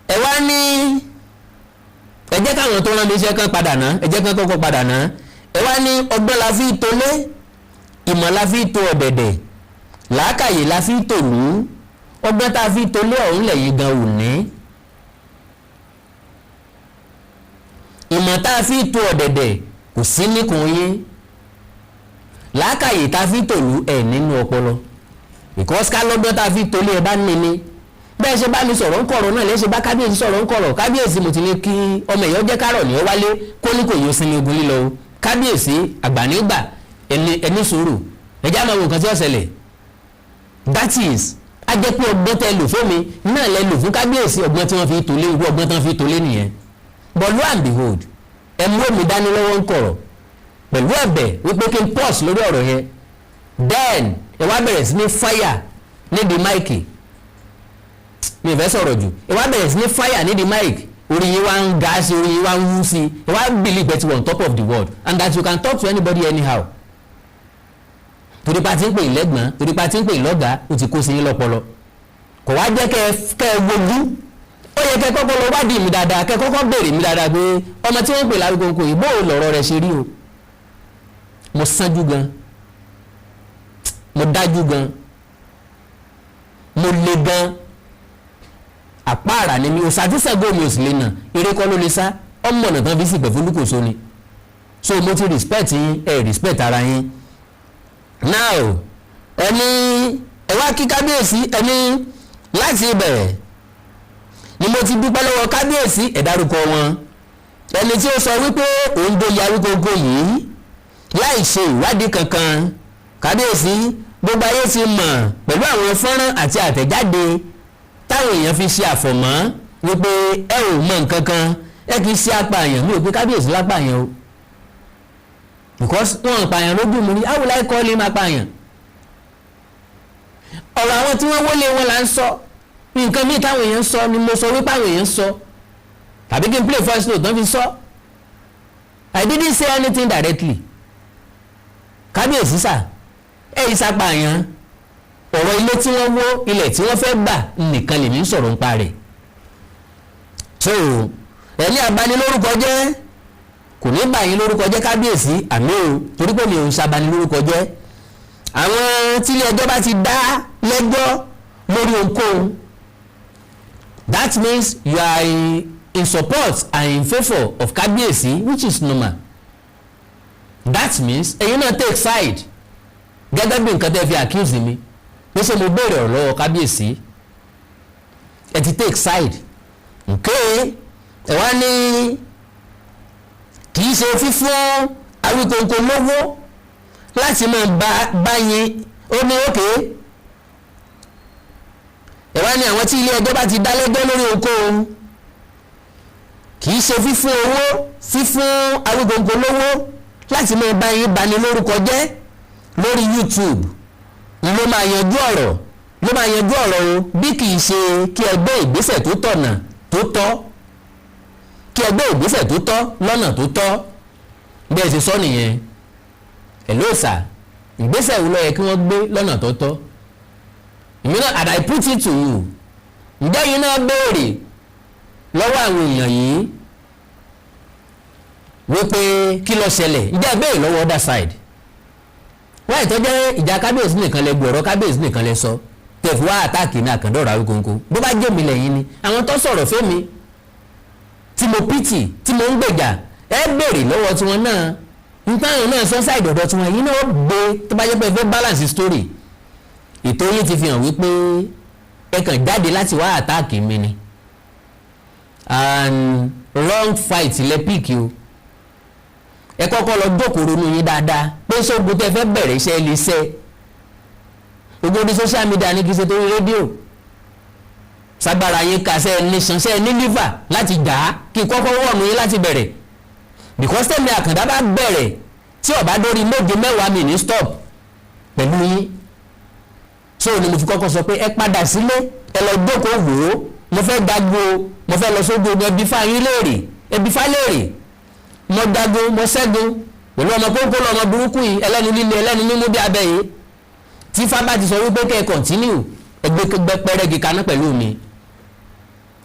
S2: ẹ wá ní ẹ jẹ́ káwọn tó rán mi iṣẹ́ kan padà ná, ẹ jẹ́ kán kọ́kọ́ padà ná. Ẹ wá ní ọgbọ́n la fi tolé, ìmọ̀ la fi to ọ̀dẹ̀dẹ̀, làákàyè la fi tòlú. Ọgbọ́n tá a fi tolé ọ̀hún lẹ́yìn gan ò ní, ìmọ̀ tá a fi to ọ̀dẹ̀dẹ̀ kò sí níkùn yín, làákàyè tá a fi tòlú ẹ̀ nínú ọpọlọ, because ká lọ́gbọ́n tá a fi tolé ẹ bá ní ni, bẹ́ẹ̀ ṣe bá mi sọ̀rọ̀ ń kọ̀rọ̀ náà lẹ́sẹ̀ bá kábíyèsí sọ̀rọ̀ ń kọ̀rọ̀. Kábíyèsí, mo ti ní kí ọmọ èèyàn jẹ́ kárọ̀ ní ó wálé, kó ní kò yóò sinmi ogun lílọ o. Kábíyèsí àgbànígbà, ẹni sùúrù, ẹjẹ́ àmọ́ nǹkan tí ó ṣẹlẹ̀. That is, a jẹ́ pé ọgbọ́n tẹ lò fún mi náà lẹ lò fún kábíyèsí. Ọgbọ́n tí wọ́n fi tolé, irú ọgbọ́n tí wọ́n fi tolé nìyẹn. But lo and behold, ẹ mú omi dání lọ́wọ́ ń kọ̀rọ̀ pẹ̀lú ẹ̀bẹ̀ wípé kí n pause lórí ọ̀rọ̀ yẹn. Then ẹ wá bẹ̀rẹ̀ sí ní fire nídìí mic. Mi ò fẹ́ sọ̀rọ̀ jù. Ẹ wá bẹ̀rẹ̀ sí ní fire nídìí mic, orí yín wá ń ga sí, orí yín wá ń wú sí. Ẹ wá believe that you are on top of the world and that you can talk to anybody anyhow. Torí pa ti ń pè lẹ́gbọ̀n, torí pa ti ń pè lọ́gàá, ó ti kó sí yín lọ́pọlọ, kò wá jẹ́ kẹ́ ẹ wojú. Ó yẹ kẹ́ kọ́kọ́ lọ wádìí mi dáadáa, kẹ́ kọ́kọ́ béèrè mi dáadáa pé ọmọ tí wọ́n ń pè l'Awikonko yìí, bó o lọ̀rọ̀ rẹ̀ ṣe rí o. Mo sánjú gan, mo dájú gan, mo le gan, àpáàrà ni mi ò sàtìsẹ́gbó mi ò sì lè nà eré kọ́ ló lè sá ọmọ ọ̀nà tán fi sì pẹ̀ fún lúkòso ni. So mo ti respect yín, ẹ respect ara yín. Now, ẹni ẹ wá kí kábíyèsí, ẹni láti ibẹ̀ ni mo ti dúpẹ́ lọ́wọ́ kábíyèsí. Ẹ dárúkọ wọn, ẹni tí ó sọ wípé òun tó ya Awikonko yìí láì ṣe ìwádìí kankan. Kábíyèsí, gbogbo ayé ti mọ̀ pẹ̀lú àwọn fọ́nrán àti àtẹ̀jáde táwọn èèyàn fi ṣe àfọ̀mọ́ wípé ẹ ò mọ nǹkan kan, ẹ kì í ṣe apààyàn. Mi ò pé kábíyèsí lápààyàn o, because wọn pààyàn lójú mi rí. How will I call him apààyàn? Ọ̀rọ̀ àwọn tí wọ́n wọlé wọn là ń sọ. Nǹkan míì táwọn èèyàn sọ ni mo sọ wípé àwọn èèyàn sọ, tàbí kí n play voice note tán fi sọ. I didn't say anything directly. Kábíyèsí sà, ẹ yìí sápàyàn. Ọ̀rọ̀ ilé tí wọ́n wó, ilẹ̀ tí wọ́n fẹ́ gbà nìkan lèmi ń sọ̀rọ̀ nípa rẹ̀. So Ẹ̀ní abanilórúkọ jẹ́ kò ní bà yín lórúkọ jẹ́, kábíyèsí, àmì o, torí pé mi ò ń ṣabanilórúkọ jẹ́. Àwọn tílé ẹjọ́ bá ti dá lẹ́jọ́ lórí ohunkóhun, that means you are in support and in favour of kábíyèsí, which is normal. That means ẹ̀yin náà take side, gẹ́gẹ́ bí nǹkan tẹ́ fi accuse mi pé ṣé mo béèrè ọ̀rọ̀ lọ́wọ́ kábíyèsí. Ẹ ti take side. Okay, ẹ wá ní kì í ṣe fífún Awíkonko lówó láti máa bá yín. Ó ní okay, ẹ wá ní àwọn tí ilé ẹjọ́ bá ti dá lẹ́jọ́ lórí ohunkóhun, kì í ṣe fífún Awíkonko lówó láti máa bá yín bani lórúkọ jẹ́ lórí YouTube ló máa yanjú ọ̀rọ̀, ló máa yanjú ọ̀rọ̀ o, bí kì í ṣe kí ẹ gbé ìgbésẹ̀ tó tọ̀nà tó tọ́, kí ẹ gbé ìgbésẹ̀ tó tọ́ lọ́nà tó tọ́. Bí ẹ ṣe sọ nìyẹn. Ẹ̀ ló sà, ìgbésẹ̀ wo ló yẹ kí wọ́n gbé lọ́nà tó tọ́? Ìmí náà, and I put it to you, ǹjẹ́ yín náà béèrè lọ́wọ́ àwọn èèyàn yìí wípé kí ló ṣẹlẹ̀? Ǹjẹ́ ẹ béèrè lọ́wọ́ other side? Wáyé tó jẹ́ ìjà kábíyèsí nìkan lẹ gbọ́, kábíyèsí nìkan lẹ sọ, tẹ̀fù wá attack ní Àkàndọ̀rọ̀ Awíkonko. Bó bá jẹ́ mi lẹ́yìn ni àwọn tó sọ̀rọ̀ fẹ́mi tí mo pity, tí mo ń gbèjà, ẹ béèrè lọ́wọ́ tiwọn náà nípa àwọn náà sọ side ọ̀dọ̀ tiwọn yìí náà gbé. Tó bá jẹ́ pé ẹ fẹ́ balance story, ètò yìí ti fi hàn wípé ẹ kàn jáde láti wá attack mi ni, and wrong fight lẹ pick o. Ẹ kọ́kọ́ lọ jókòó, ronú yín dáadáa pé sógun tẹ fẹ́ bẹ̀rẹ̀ iṣẹ́ lè ṣe ogun ní social media ní kí n ṣe torí rédíò sagbara yín ká ṣe ní ṣanṣẹ́ ní liver láti jà á, kí n kọ́kọ́ wọ̀nù yín láti bẹ̀rẹ̀, because tẹ̀mí Àkàndá bá bẹ̀rẹ̀, tí ó bá dórí méje mẹ́wàá, mi ní stop pẹ̀lú yín. So ni mo fi kọ́kọ́ sọ pé ẹ padà sílé, ẹ lọ jókòó wò ó. Mo fẹ́ jago, mo fẹ́ lọ sójú ogun, ẹbí fáyín léèrè, ẹbí fá léèrè. Mo jagun, mo ṣẹ́gun pẹ̀lú ọmọ kónkó lọ́mọ burúkú yìí, ẹlẹ́nu líle, ẹlẹ́nu mímú bí abẹ́ yìí. Tí fábà ti sọ wípé kẹ́ ẹ continue, ẹgbẹ́ pẹ́rẹ́gì kaná pẹ̀lú mi,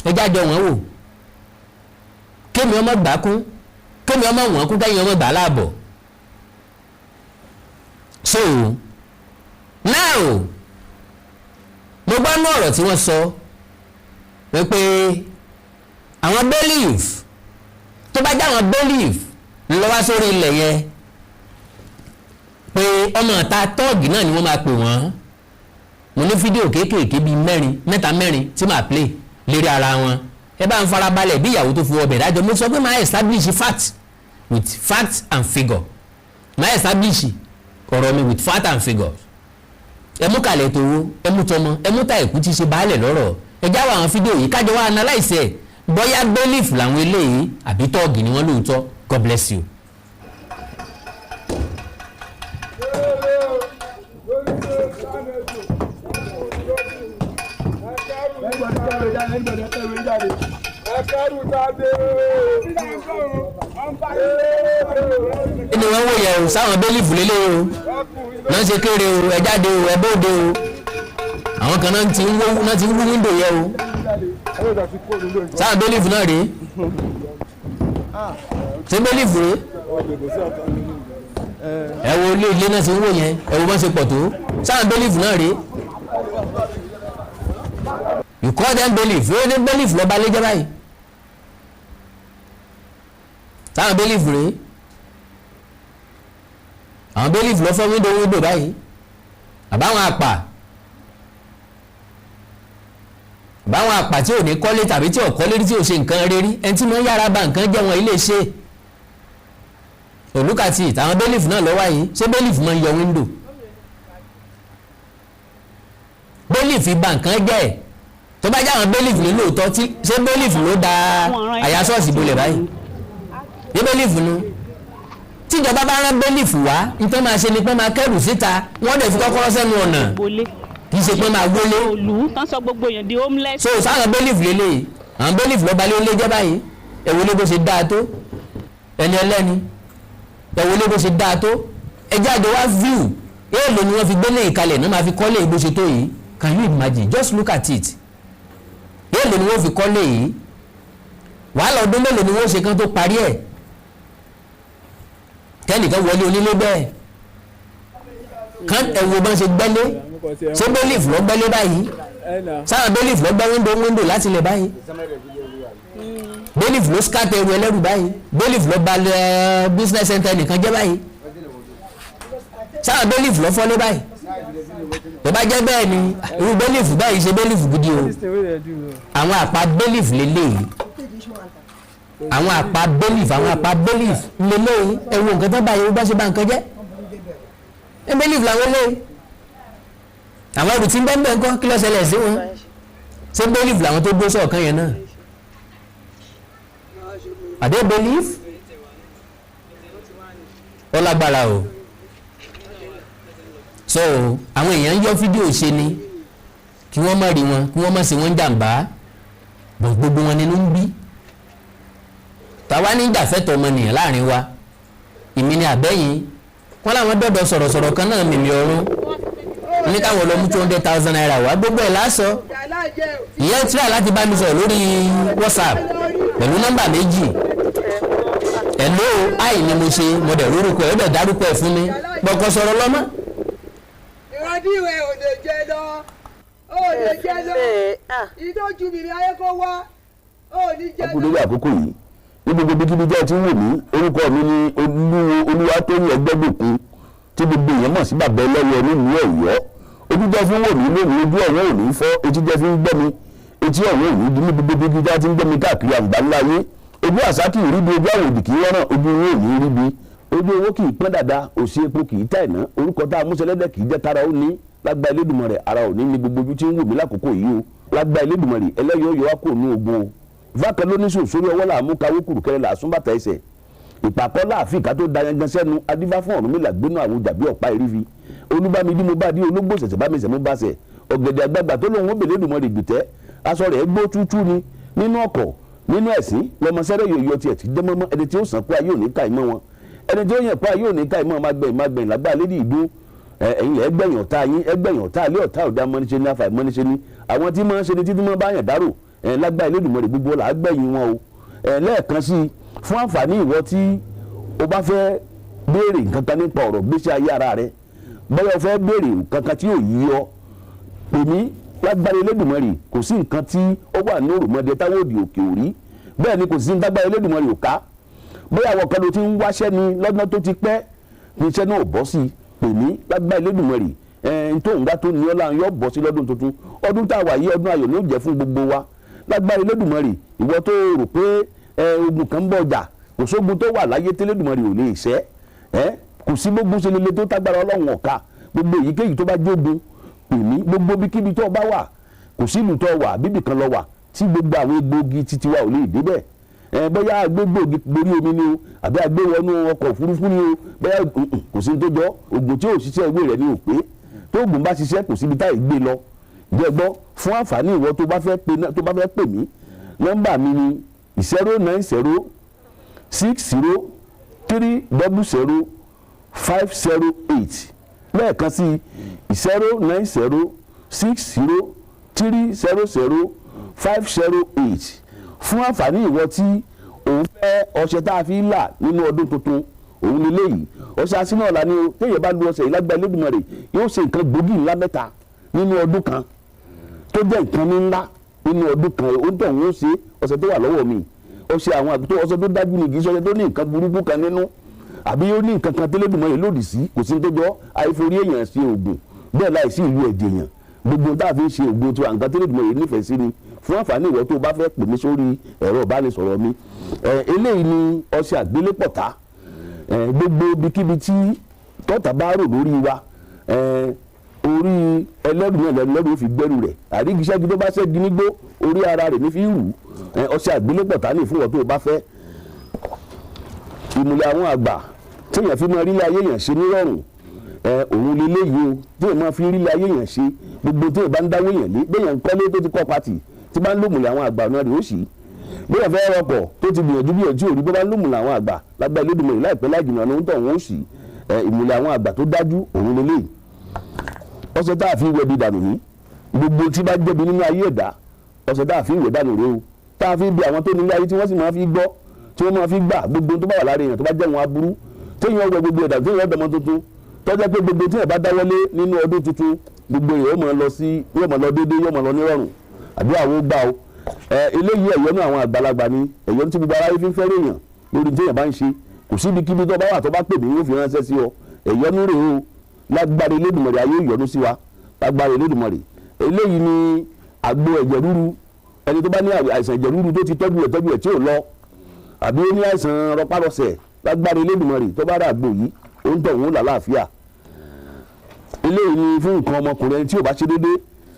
S2: ẹ jájọ wọn wò, kémi ọmọ gbà kún, kémi ọmọ wọn kún, kẹ́yìn ọmọ gbà láàbọ̀. So now, mo gbọ́ ní ọ̀rọ̀ tí wọ́n sọ wípé àwọn bailiff, tó bá jẹ́ àwọn bailiff lọ wá sórí ilẹ̀ yẹn, pé ọmọ ìta tọ́ọ̀gì náà ni wọ́n máa pè wọ́n. Mo ní fídíò kéékèèké bíi mẹ́rin, mẹ́ta, mẹ́rin tí màá play lérí ara wọn. Ẹ bá ń farabalẹ̀ bí ìyàwó tó fi ọbẹ̀ dájọ́. Mo sọ pé máa establish fact with fact and figure, máa establish ọ̀rọ̀ mi with fact and figure. Ẹ mú kalẹ̀ tòwó, ẹ mú tọmọ, ẹ mú ta ẹ̀kú tí ṣe baálẹ̀ lọ́rọ̀. Ẹ jáwọ́ àwọn fídíò yìí, kájọ wá analyse ẹ̀, bóyá bailiff làwọn eléyìí àbí tọ́ọ̀gì ni wọ́n lóòótọ́. God bless you. Kí ni wọ́n wò yẹ o? Sáwọn bailiff lélẹ̀ o náà ṣe kéré o. Ẹ jáde o, ẹ bóde o. Àwọn kan náà ti ń wó, náà ti ń wú window yẹ o. Sáwọn bailiff náà rèé? Ṣé bailiff rèé? Ẹ wo ilé, ilé náà ti ń wò yẹn. Ẹ wo bọ́n ṣe pọ̀ tó. Sáwọn bailiff náà rèé? You call them bailiff. Yóò ní bailiff lọ́ba lé jẹ́ báyìí. Sáwọn bailiff rèé? Àwọn bailiff lọ fọ́ window window báyìí, àbáwọn àpà tí ò ní kọ́lé tàbí tí ò kọ́lé rí, tí ò ṣe nǹkan rírí, ẹni tí wọ́n yára ba nǹkan jẹ́ wọn ilé ṣe olùkàtì. Àwọn bailiff náà lọ́wọ́ yìí. Ṣé bailiff máa ń yọ window? Bailiff ba nǹkan jẹ́. Tó bá jẹ́ àwọn bailiff ní lóòótọ́ tí, ṣé bailiff ló da àyà ṣọ́ọ̀ṣì bolẹ̀ báyìí? Ṣé bailiff nu? Tíjọba bá rán bailiff wá, nítorí máa ṣe ni pé máa kẹ́rù síta, wọ́n dẹ̀ fi kọ́kọ́rọ́ sẹ́nu ọ̀nà, kì í ṣe pé máa wọlé.
S3: Òlù tán sọ gbogbo èèyàn di homeless.
S2: So sáwọn bailiff lélẹ̀, àwọn bailiff lọ́ba lé lé jẹ́ báyìí. Ẹ wo lé bó ṣe dáa tó, ẹni ẹlẹ́ni. Ẹ wo lé bó ṣe dáa tó. Ẹ jáde wá view. Èèlò ni wọ́n fi gbélé ìkalẹ̀ náà máa fi kọ́lé bó ṣe tó yìí? Can you imagine? Just look at it. Èèlò ni wọ́n fi kọ́lé yìí? Wàhálà ọdún mélòó ni wọ́n ṣe kán tó parí ẹ̀? Kẹ́nìkan wọlé onílé bẹ́ẹ̀ kán, ẹ wo bọ́n ṣe gbẹ́lé. Ṣé bailiff ló gbẹ́lé báyìí? Sáwọn bailiff ló gbẹ́ window window láti lè báyìí? Bailiff ló scatter ẹrù ẹlẹ́rù báyìí? Bailiff ló ba business center nìkan jẹ́ báyìí? Sáwọn bailiff ló fọ́lé báyìí? Tó bá jẹ́ bẹ́ẹ̀ ni, irú bailiff báyìí ṣe bailiff gidi o. Àwọn àpá bailiff lélẹ́yìí, àwọn àpá bailiff, àwọn àpá bailiff lélẹ́yìí. Ẹ wo nǹkan tó báyìí, bá ṣe bá nǹkan jẹ́. Ẹ bailiff làwọn eléyìí. Àwọn ẹrù tí ń bẹ́ẹ̀ bẹ́ẹ̀ ńkọ́? Kí ló ṣẹlẹ̀ sí wọn? Ṣé bailiff làwọn tó gbó sọ̀kan yẹn náà? Are they bailiff? Ó lágbára o. So àwọn èèyàn ń yọ fídíò ṣe ni kí wọ́n má rí wọn, kí wọ́n má ṣe wọ́n jàǹbá bọ̀. Gbogbo wọn nínú ń bí tàwa ní ìjàfẹ́tọ̀ ọmọnìyàn láàrin wa, èmi ni àbẹ́yìn wọn làwọn dọ̀dọ̀ sọ̀rọ̀sọ̀rọ̀ kan náà mímí ọ̀run ní káwọn lọ mú ₦200,000 wá. Gbogbo ẹ̀ lásọ. Ìyẹn tíra láti bá mi sọ̀rọ̀ lórí WhatsApp pẹ̀lú nọ́mbà méjì. Hello, àì ni mo ṣe, mo dẹ̀ rórúkọ ẹ̀, ó dẹ̀ dárúkọ ẹ̀ fún mi, gbọ̀kọ̀ sọ̀rọ̀ lọ́mọ́.
S4: Ìrandí rẹ̀ ò lè jẹ lọ, ò lè jẹ lọ, ìtọ́jú mi ní ayé kó wá, ò ní jẹ
S5: ẹ kú
S4: lọ.
S5: lórí àkókò yìí ní gbogbo ibikíbi jẹ́ tí ń wò mí. Orúkọ mi ní Olúwo Olúwatóyìn Ẹgbẹ́gbòkun, tí gbogbo èèyàn mọ̀ sí Bàbá Ẹlẹ́yọ nílùú Ọ̀yọ́. Ojú jẹ́ fún wò mí lónìí, ojú ọ̀hún ò ní fọ́. Etí jẹ́ fi ń gbọ́ mi, etí ọ̀hún ò ní di. Ní gbogbo ibikíbi jẹ́ tí ń gbọ́ mi káàkiri àgbáńlá ayé, ojú àṣà kì í rí bi, ojú àwòdì kì í rọ́nà, ojú yín ò ní rí bi. Ojú owó kì í pọ́n dàda, òsì epo kì í tà ìná. Orúkọ tá a múṣẹlẹ́dẹ̀ kì í jẹ́ tara ó ní. Lágbá Elédùmarè, ara ò ní ní gbogbo ojú tí ń wò mí lákòókò yìí o. Lágbá Elédùmarè, ẹlẹ́yọ̀ yọ wá kò ní ogun o. Bákan ló ní sùn sórí ọwọ́ làmú kawó, kùrùkẹrẹ làásùn bàtà ẹsẹ̀, ìpàkọ́ láàfin ká tó da yangan sẹ́nu. Adífá fún Ọ̀rúnmìlà gbénú àwọn jàbí ọ̀pá ìrífi olúbámidí mo bá dí ológbò ṣẹ̀ṣẹ̀ bá mi ṣẹ̀ mo bá ṣẹ̀. Ọ̀gẹ̀dẹ̀ àgbààgbà tó lóun ó bèlè Èdùmàrè gbìtẹ́, aṣọ rẹ̀ gbó tútú ni nínú ọkọ̀ nínú ẹ̀sìn lọmọsẹ́rẹ́ yóò yọ tiẹ̀ tí dẹ́mọ́mọ́. Ẹni tí ó sàn kó ayé òní ká ìmọ̀ wọn, ẹni tí ó yàn kó ayé òní ká ìmọ̀ máa gbẹ̀yìn, máa gbẹ̀yìn lágbára lédi ìdún. Ẹ̀yin lẹ́ gbẹ̀yìn ọ̀tá yín, ẹgbẹ̀yìn ọ̀tá ilé, ọ̀tá ọ̀dà mọ́níṣe ní àfàì mọ́níṣe ní àwọn tí máa ń ṣe ni títí máa bá yàn dárò ẹ̀. Lágbára Elédùmarè, gbogbo là á gbẹ̀yìn wọn o. Ẹ̀ lẹ́ẹ̀kan sí i, fún àǹfààní ìwọ tí o bá fẹ́ béèrè nǹkan kan nípa ọ̀rọ̀ gbèsè ayé ara rẹ, bóyá o fẹ́ béèrè nǹkan kan tí ò yí ọ, pè mí. Lágbára Elédùmarè, kò sí nǹkan tí ó wà ní òròmọdé táwọn òdì òkè ò rí, bẹ́ẹ̀ ni kò sí ní lágbára Elédùmarè ò ká. Bóyá àwọn kan ló ti ń wáṣẹ́ ni lọ́dún tó ti pẹ́ ní iṣẹ́ náà ò bọ́ sí i, pè mí. Lágbára Elédùmarè, ẹ̀ẹ́n tó ń wá tó ní ọ́lá yóò bọ́ sí lọ́dún tuntun. Ọdún tá a wà yìí, ọdún ayọ̀ ni ó jẹ́ fún gbogbo wa lágbára Elédùmarè. Ìwọ tó rò pé ẹ ogun kan ń bọ̀ ọjà, kò sógun tó wà láyé tẹ́lẹ̀dùmarè ò lè ṣẹ́ ẹ. Kò sí gbógun ṣe lele tó tágbára Ọlọ́run ọ̀ka. Gbogbo èyíkéyìí tó bá jógun, pè mí. Gbogbo bíkíbi tó bá wà, kò sí ìlú tó wà, bíbì kan lọ wà tí gbogbo àwọn egbòogi títí wa ò lè débẹ̀ ẹ. Bóyá agbégbòogi borí omi ni o, àbí agbéwọnú ọkọ̀ òfurufú ni o, bóyá kò sí ní tó jọ oògùn tí ò ṣiṣẹ́, ewé rẹ̀ ni ò pé. Tó oògùn bá ṣiṣẹ́, kò síbi táyì gbé lọ jẹ́ gbọ́. Fún àǹfààní ìwọ tó bá fẹ́ pè, tó bá fẹ́ pè mí, nọ́mbà mi ni 09060300508. Lẹ́ẹ̀kan sí, 09060300508. Fún àǹfààní ìwọ tí òun fẹ́ ọṣẹ tá a fi ń là nínú ọdún tuntun, òun ni léyìí, ọṣẹ asínà ọ̀la ni o. Téèyàn bá lu ọṣẹ yìí, lágbára Elédùmarè, yóò ṣe nǹkan gbòógì ńlá mẹ́ta nínú ọdún kan tó jẹ́ nǹkan ní ńlá nínú ọdún kan. Ó ń tọ̀ wọ́n ṣe ọṣẹ tó wà lọ́wọ́ mi, ọṣẹ àwọn àgbẹ̀ tó ọṣẹ tó dájú ni. Kì í ṣe ọṣẹ tó ní nǹkan burúkú kan nínú, àbí ó ní nǹkan kan tẹ́lẹ̀dùmarè lòdì sí. Kò sí ní tó jọ. Àìforí èèyàn ṣe oògùn, bẹ́ẹ̀ láì sí ìlú ẹ̀jẹ̀ èèyàn. Gbogbo tá a fi ń ṣe oògùn tiwa, nǹkan tẹ́lẹ̀dùmarè nífẹ̀ẹ́ sí ni. Fún àǹfààní ìwọ tó o bá fẹ́ pè mí sórí ẹ̀rọ ìbánisọ̀rọ̀ mi, eléyìí ni ọṣẹ àgbélépọ̀tá. Gbogbo ibikíbi tí tọ́ta bá rò lórí wa, orí ẹlẹ́rù náà lẹ́rù ó fi gbẹ́rù rẹ̀. Àrígiṣẹ́gi tó bá ṣẹ́gi nígbó, orí ara rẹ̀ ní fi rù. Ọṣẹ àgbélépọ̀tá ní fún ìwọ tó o bá fẹ́. Ìmùlẹ̀ àwọn àgbà téèyàn fi máa rílé ayé yàn ṣe nírọ̀rùn, òun leléyìí o. Téèyàn máa fi rílé ayé yàn ṣe, gbogbo téèyàn bá ń dáwó yàn lé, béèyàn ń kọ́lé tó ti kọ́ pati, tí bá ń lòmùlẹ̀ àwọn àgbà náà rè ó sì. Béèyàn fẹ́ rọkọ̀ tó ti gbìyànjú gbìyànjú òrí, bó bá ń lòmùlẹ̀ àwọn àgbà, lágbá Elédùmarè, láìpẹ́ láìjìnà ní tó òun ó sì. Ìmùlẹ̀ àwọn àgbà tó dájú, òun leléyìí. Ọṣẹ tá a fi wẹbi dànù ní gbogbo tí bá jẹbi nínú ayé ẹ̀dá, ọṣẹ tá a fi wẹ̀ dànù rèé o. Tá a fi bí àwọn tó nílé ayé, tí wọ́n sì máa fi gbọ́, tí wọ́n máa fi gbà gbogbo tó bá wà lára èèyàn, tó bá jẹ́ wọn aburú, téèyàn ọgbẹ gbogbo ẹ̀dá, téèyàn ọdọmọ tuntun, tó jẹ́ pé gbogbo téèyàn bá dáwọ́lé nínú ọdún tuntun, gbogbo èèyàn yóò máa lọ sí, yóò máa lọ déédéé, yóò máa lọ nírọ̀rùn. Àdúrà wo gbà o. Ẹ eléyìí, ẹ̀yọ́nú àwọn àgbàlagbà ni, ẹ̀yọ́nú tí gbogbo aráyé fi ń fẹ́ràn èèyàn lórí téèyàn bá ń ṣe. Kò síbi kíbi tó bá wà, tó bá pè mí, yóò fi ránṣẹ́ sí ọ. Ẹ̀yọ́nú rèé o. Lágbára Elédùmarè, ayé ìyọ́nú sí wa lágbára Elédùmarè. Eléyìí ni àgbo ẹ̀jẹ̀ ríru. Ẹni tó bá ní àìsàn ẹ̀jẹ̀ ríru, tó ti tọ́jú ẹ̀ tọ́jú ẹ̀ tí ò lọ, àbí ó ní àìsàn rọpárọsẹ̀, lágbára Elédùmarè, tó bá rà àgbo yìí, ó ń tọ̀ wọ́n làlàáfíà. Eléyìí ni fún nǹkan ọmọkùnrin, ẹni tí ò bá ṣe déédé,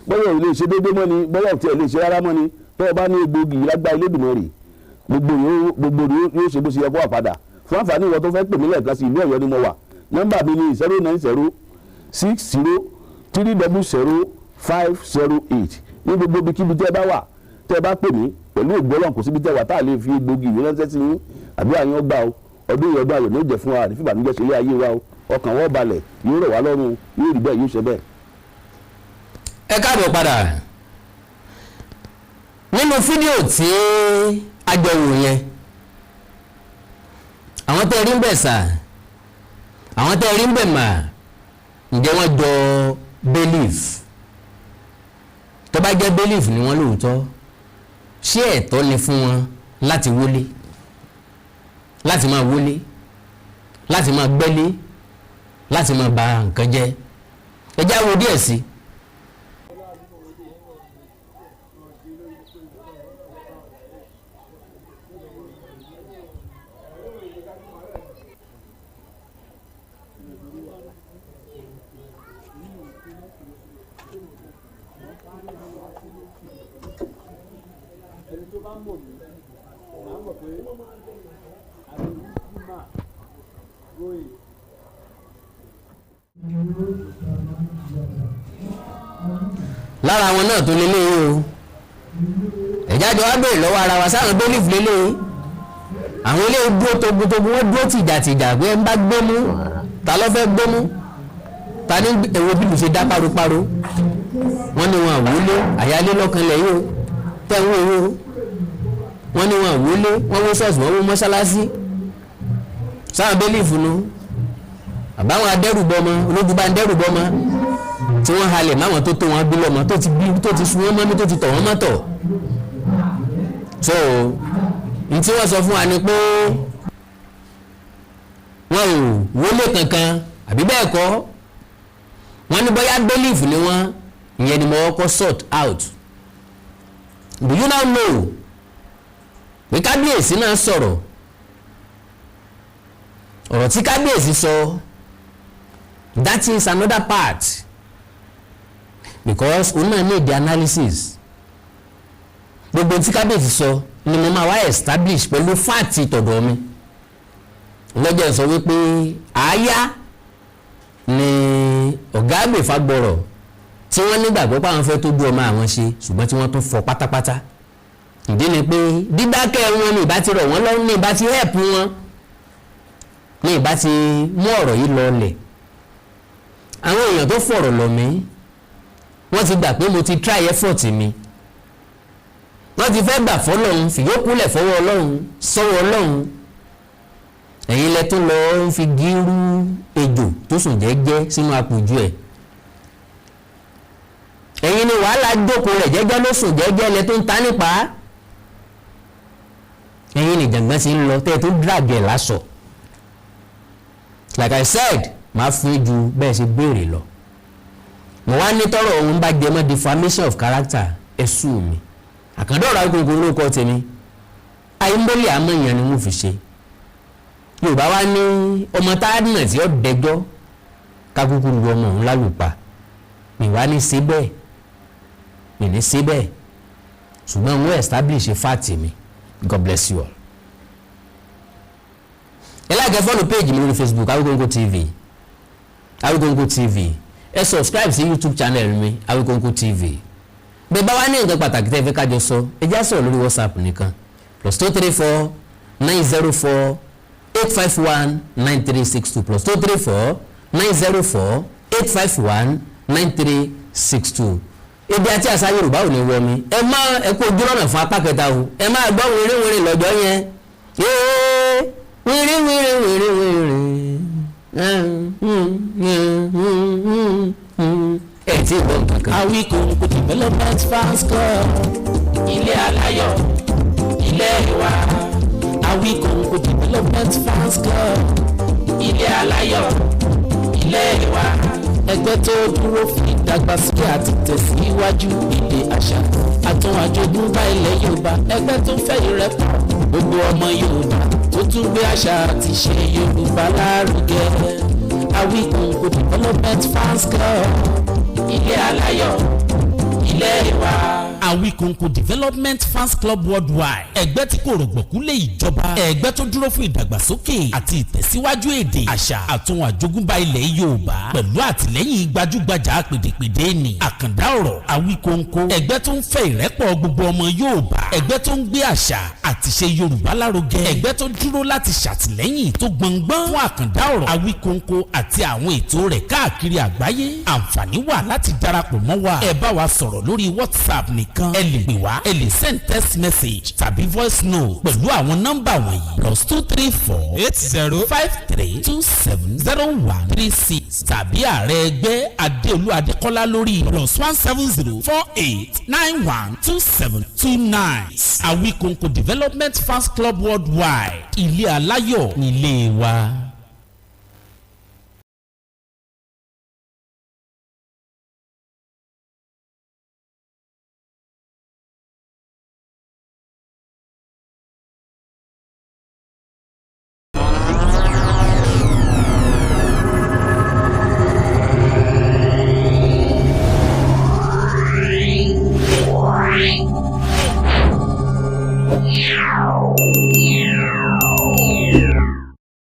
S5: bóyá ò lè ṣe déédé mọ́ ni, bóyá ò tiẹ̀ lè ṣe rárá mọ́ ni, tó o bá ní egbòogi yìí, lágbára Elédùmarè, gbogbo yóò ṣe bó ṣe yẹ kó wà padà. Fún àǹfààní ìwọ tó fẹ́ pè mí lẹ́ẹ̀kan sí, ìlú Ọ̀yọ́ ni mo wà. Nọ́mbà mi ni 09060300508. Ní gbogbo ibikíbi tẹ́ ẹ bá wà, tẹ́ ẹ bá pè mí, pẹ̀lú ògbó Ọlọ́run, kò síbi tẹ́ wà tá a lè fi egbòogi yìí ránṣẹ́ sí yín. Àbí àyàn gbà o. Ọdún yìí, ọdún ayọ̀ ní ó jẹ́ fún wa. Àní fìbànújẹ́ ṣe ilé ayé wa o. Ọkàn wọn balẹ̀, yóò rọ̀ wá lọ́rùn, yóò rí bẹ́ẹ̀, yóò ṣe bẹ́ẹ̀.
S2: Ẹ káàbọ̀ padà. Nínú fídíò tí a jọ wò yẹn, àwọn tẹ́ rí ń bẹ̀ sà, àwọn tẹ́ rí ń bẹ̀ mà, ǹjẹ́ wọ́n jọ bailiff? Tó bá jẹ́ bailiff ni wọ́n lóòótọ́, ṣé ẹ̀tọ́ ni fún wọn láti wọlé, láti máa wọlé, láti máa gbẹ́lé, láti máa bà nǹkan jẹ́? Ẹ já wo díẹ̀ sí i.
S6: Ẹni tó bá mọ̀ mí máa mọ̀ pé I'm a risky man going.
S2: Lára àwọn náà tó lélẹ́yìí o, ẹ̀jájọ́ wá béèrè lọ́wọ́ ara wa, sáwọn bailiff lélẹ́yìí? Àwọn eléyìí dúró togun-togun, wọ́n dúró tìjàtìjà pé ẹ ń bá gbé mú. Ta ló fẹ́ gbé mú? Ta ní èwo bí lù ṣe dá paropáro? Wọ́n ní wọn àwọlé àyálé lọ́kàn lẹ́yìn o tẹ́ ń wò ó. Wọ́n ní wọn àwọlé, wọ́n wó ṣọ́ọ̀ṣì, wọ́n wó mọ́ṣáláṣí. Sáwọn bailiff nu, àbáwọn adẹ́rùbọmọ ológun bá ń dẹ́rùbọmọ tí wọ́n halẹ̀ máwọn tó tó wọn bí lọ́mọ, tó ti bí, tó ti sun wọ́n mọ́mí, tó ti tọ̀ wọ́n mọ́tọ̀. So n tí wọ́n sọ fún wa ni pé wọn ò wọlé kankan, àbí bẹ́ẹ̀ kọ́? Wọ́n ní bóyá bailiff ni wọ́n. Ìyẹn ni mo kọ́kọ́ sort out. Do you now know pé kábíyèsí náà sọ̀rọ̀? Ọ̀rọ̀ tí kábíyèsí sọ, that is another part, because òun náà need the analysis. Gbogbo tí kábíyèsí sọ ni mo máa wá establish pẹ̀lú fact tọ̀dọ̀ mi lọ́jọ́ sọ wípé àáyá ni ọ̀gá àgbèfà gbọ̀rọ̀ tí wọ́n nígbàgbọ́ pé àwọn fẹ́ tó bí ọmọ àwọn ṣe, ṣùgbọ́n tí wọ́n tún fọ pátápátá. Ìdí ni pé dídákẹ́ wọn ní ìbá ti rọ̀ wọ́n lọ́rùn, ní ìbá ti help wọn, ní ìbá ti mú ọ̀rọ̀ yìí lọlẹ̀. Àwọn èèyàn tó fọ̀rọ̀ lọ̀ mí, wọ́n ti gbà pé mo ti try effort mi. Wọ́n ti fẹ́ gbà fọlọ́run, fìyókùlẹ̀ fọwọ́ Ọlọ́run, sọ́wọ́ Ọlọ́run. Ẹ̀yin lẹ tún lọ ń fi gírú ejò tó sùn jẹ́jẹ́ sínú àpòjù ẹ̀. Ẹ̀yin ni wàhálà jókòó rẹ̀ jẹ́jẹ́, ló sùn jẹ́jẹ́, lẹ tó ń ta nípa. Ẹ̀yin ni jàǹgbọ́n ti ń lọ tẹ́ ẹ tó drag ẹ̀ lásọ̀. Like I said, máa fún ju bẹ́ẹ̀ ṣe béèrè lọ. Mo wá ní tọrọ òun bá jẹ mọ́ defamation of character, ẹ sue mi. Àkàndọ̀rọ̀ agogo ló kọ́ tèmi. Àìmọ́lẹ̀ àmọ̀yàn ni wọ́n fi ṣe. Yorùbá wá ní ọmọ tá a nà tí ó dẹjọ́, kákúkú lu ọmọ òun lálùpà. Mi wá ní ṣe bẹ́ẹ̀, mi ní ṣe bẹ́ẹ̀, ṣùgbọ́n wọ́n establish fact mi. God bless you all. Ẹ like, follow page mi lórí Facebook, Awikonko TV, Awikonko TV. Ẹ subscribe sí YouTube channel mi, Awikonko TV. Bẹ́ẹ̀ bá wá ní nǹkan pàtàkì tẹ́ ẹ fẹ́ kájọ sọ, ẹ já sọ̀rọ̀ lórí WhatsApp nìkan: +234 904 851 9362, +234 904 851 9362. Èdè àti àṣà Yorùbá ò ní wọ mi. Ẹ má ẹ kó ojú lọ́nà fún apá kẹta o. Ẹ máa gbọ́ wìrì wìrì lọ́jọ́ yẹn. Yéé, wìrì wìrì wìrì wìrì. Ẹ tí ì gbọ́ nǹkan kan.
S7: Awikonko Development Fans Club, ilé aláyọ̀, ilé wa. Awikonko Development Fans Club, ilé aláyọ̀, ilé wa. Ẹgbẹ́ tó dúró fún ìdàgbàsókè àti tẹ̀síwájú èdè, àṣà àtún àjogúnbá ilẹ̀ Yorùbá. Ẹgbẹ́ tó fẹ́ ìrẹ́pọ̀ gbogbo ọmọ Yorùbá, tó tún gbé àṣà àti ṣe Yorùbá lárugẹ. Awikonko Development Fans Club, ilé aláyọ̀, ilé wa. Awikonko Development Fans Club Worldwide, ẹgbẹ́ tí kò rọ̀gbọ̀kú lé ìjọba, ẹgbẹ́ tó dúró fún ìdàgbàsókè àti ìtẹ̀síwájú èdè, àṣà àtún àjogúnbá ilẹ̀ Yorùbá, pẹ̀lú àtìlẹ́yìn gbajúgbajà pèdèpèdè ní àkàndá ọ̀rọ̀ Awikonko. Ẹgbẹ́ tó ń fẹ́ ìrẹ́pọ̀ gbogbo ọmọ Yorùbá, ẹgbẹ́ tó ń gbé àṣà àti ṣe Yorùbá lárugẹ, ẹgbẹ́ tó dúró láti ṣàtìlẹ́yìn tó gbọngbọ́n fún àkàndá ọ̀rọ̀ Awikonko àti àwọn ètò rẹ̀ káàkiri àgbáyé. Àǹfààní wà láti darapọ̀ mọ́ wa. Ẹ bá wa sọ̀rọ̀ lórí WhatsApp nìkan. Ẹ lè pè wá, ẹ lè send text message tàbí voice note pẹ̀lú àwọn nọ́mbà wọ̀nyí: +234 8053270136, tàbí ààrẹ ẹgbẹ́ Adéolú Adékọ́lá lórí +17048912729. Awikonko Development Fans Club Worldwide, ilé aláyọ̀ nílé wa.